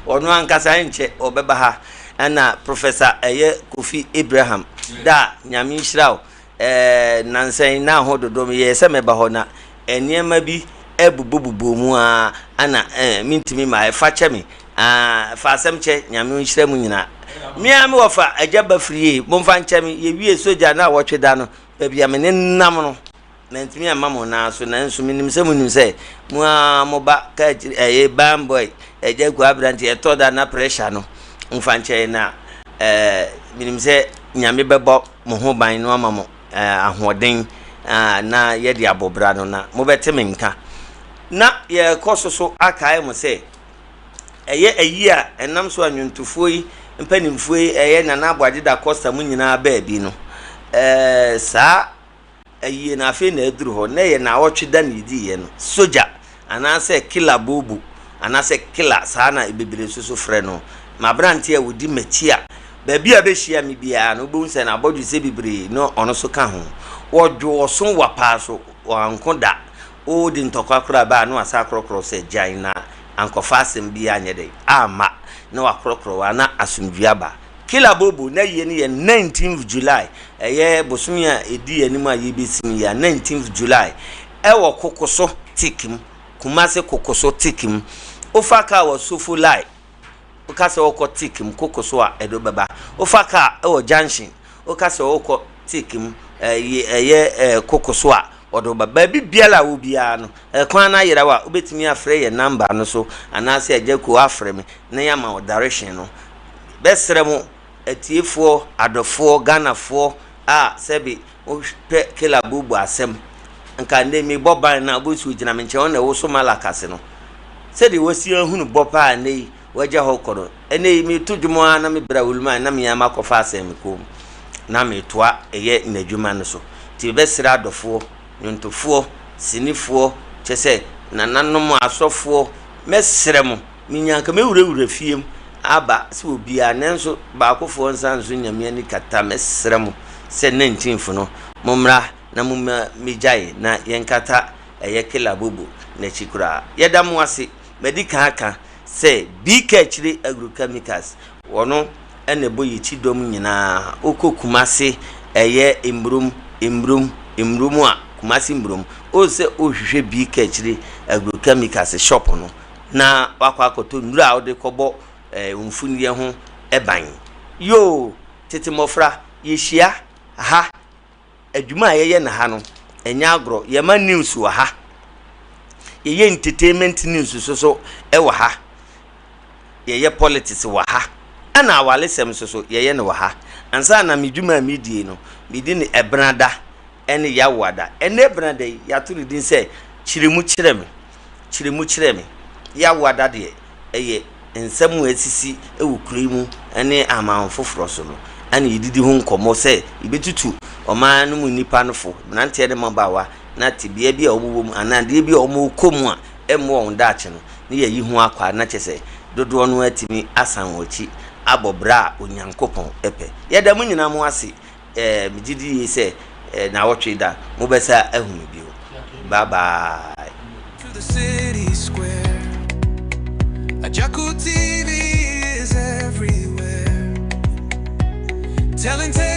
ɔno ankasa nkyɛ ɔbɛba ha ɛna Professor ɛyɛ Kofi Abraham da Nyame nhyira wo ɛɛ nansa yi na ho dodo meyɛɛ sɛ mɛba hɔ na nneɛma bi bobɔbobɔ mu ara ana eh, mentumi ma ɛfa kyɛ me ah, fa asɛm kyɛ nyame nhyira mu nyinaa me a me wɔfa agya ba firie momfa nkyɛ me yɛwie sogya na wɔtwe da no baabi a me ne nam no mantumi amma mo nan so nanso menim sɛ monim sɛ mo a mo ba ka akyiri ɛyɛ ban boy agya kua aberante ɛtɔ da na pressure no mfa nkyɛ na ɛɛ menim sɛ nyame bɛbɔ mo ho ban no ama mo ahoɔden na yɛde abɔ bra no na mobɛte me nka. Na yɛrekɔ so so akae mo sɛ ɛyɛ ayi a ɛnam so a nnwontofoɔ yi mpanimfoɔ yi ɛyɛ Nana Aboagye Da Costa mu nyinaa baabi no. Ɛɛ saa ayie no afei na aduru hɔ na ɛyɛ naawɔtwe da na yɛdiiɛ no. Sogya anaasɛ Kila Bobo anaasɛ Kila saa na bebree nso so frɛ no. M'aberanteɛ a ɔdi m'akyi a baabi a bɛhyia me biara no wobɛhu sɛ n'abɔdwesɛ bebree na ɔno nso ka ho. Wɔdwo ɔso wa paa so wanko da. Wode ntɔkwa koraa ba a na wasan akorɔkorɔ sɛ gyae na ankɔfa asɛm biara anyɛ dɛn amma na wakorɔkorɔ wo a na asomdwoeɛ aba. Killer Bobo n'ayie no yɛ 19th July, ɛyɛ bosome a ɛdi yɛn anim a yɛrebɛsim yi a, 19th July, ɛwɔ Kokoso Tik mu, Kumasi Kokoso Tik mu. Wofa kaa wɔ Sofo Lai, woka sɛ wokɔ Tik mu, Kokoso a, ɛde wo bɛba. Wofa kaa wɔ Junction, woka sɛ wokɔ Tik mu, ɛyɛ ɛyɛ Kokoso a, wɔde wo ba. Baabi biara a wɔ biara no, kwan no ayera wo a, wobɛtumi afrɛ yɛn number no so, anaasɛ Agya Kuo afrɛ me na yɛama wo direction no. Bɛsrɛ mo atiefoɔ, adɔfoɔ, Ghanafoɔ a sɛbe mopɛ Kela Bobo asɛm, nka nnɛ mebɔ ban no a wobɛhu sɛ ɔgyina me nkyɛn, ɔno na ɛwoso Malak ase no. Sɛdeɛ wasi ahunu bɔ paa nnɛ yi wagya hɔ kɔ no, ɛnnɛ yi meto dwom ara na me bra Wuluman na me ara makɔfa asɛn me kɔn mu na metoa ɛyɛ n'adwuma no so. Nti mebɛsrɛ adɔfoɔ, nnwontofoɔ, sinifoɔ, kyerɛ sɛ nananom, asɔfoɔ, mɛsrɛ mo, Minya anka mɛwurawura fie mu aba sɛ obiara, nanso baakofoɔ nsa nso Nyame ani kata. Mɛsrɛ mo sɛ 19th no mommra na momma megyae na yɛnkata ɛyɛ Killer Bobo no akyi koraa. Yɛda mo ase. Madi kan aka sɛ BK Akyire Agrochemicals wɔno na ɛbɔ yɛn kyidɔm nyinaa. Wokɔ Kumase ɛyɛ Mmurom, Mmurom, Mmurom a, Kumase Mmurom, wo sɛ wohwehwɛ BK Akyire Agrochemicals shop no, na wakɔ akɔtɔ nnuro a wode kɔbɔ wo mfudeɛ ho ban. Yoo, tete mmɔfra, yɛhyia ha, adwuma a yɛyɛ no ha no, ɛnyɛ agorɔ. Yɛma news wɔ ha. Yɛyɛ entertainment news nso so wɔ ha. Yɛyɛ politics wɔ ha. Ɛna awalesɛm nso so, yɛyɛ no wɔ ha. Ansa na me dwuma a medie no, medi no ɛbenada ne Yawoada. Ɛnnɛ Benada yi, yɛato no din sɛ Kyerɛ Mu Kyerɛ Me. Kyerɛ Mu Kyerɛ Me. Yawoada deɛ, ɛyɛ nsɛm a asisi wɔ kuro yi mu ne aman foforɔ so no na yɛdidi ho nkɔmmɔ sɛ yɛbɛtutu ɔman no mu nnipa no fo, mmeranteɛ ne mmabaawa, na tebea bi a wɔwɔ mu anaa adeɛ bi a wɔrekɔ mu a ɛmmoa wɔn daakye no, na yɛayi ho akwaa na kyerɛ sɛ dodoɔ no atumi asan wɔn akyi abɔ bra a Onyankopɔn pɛ. Yɛda mo nyinaa mo ase. Eh, megye di yie sɛ eh, naawɔtwe da mobɛsa ahu me bio. Bye bye.
To the city square. Agyarko TV is everywhere. Telling tales.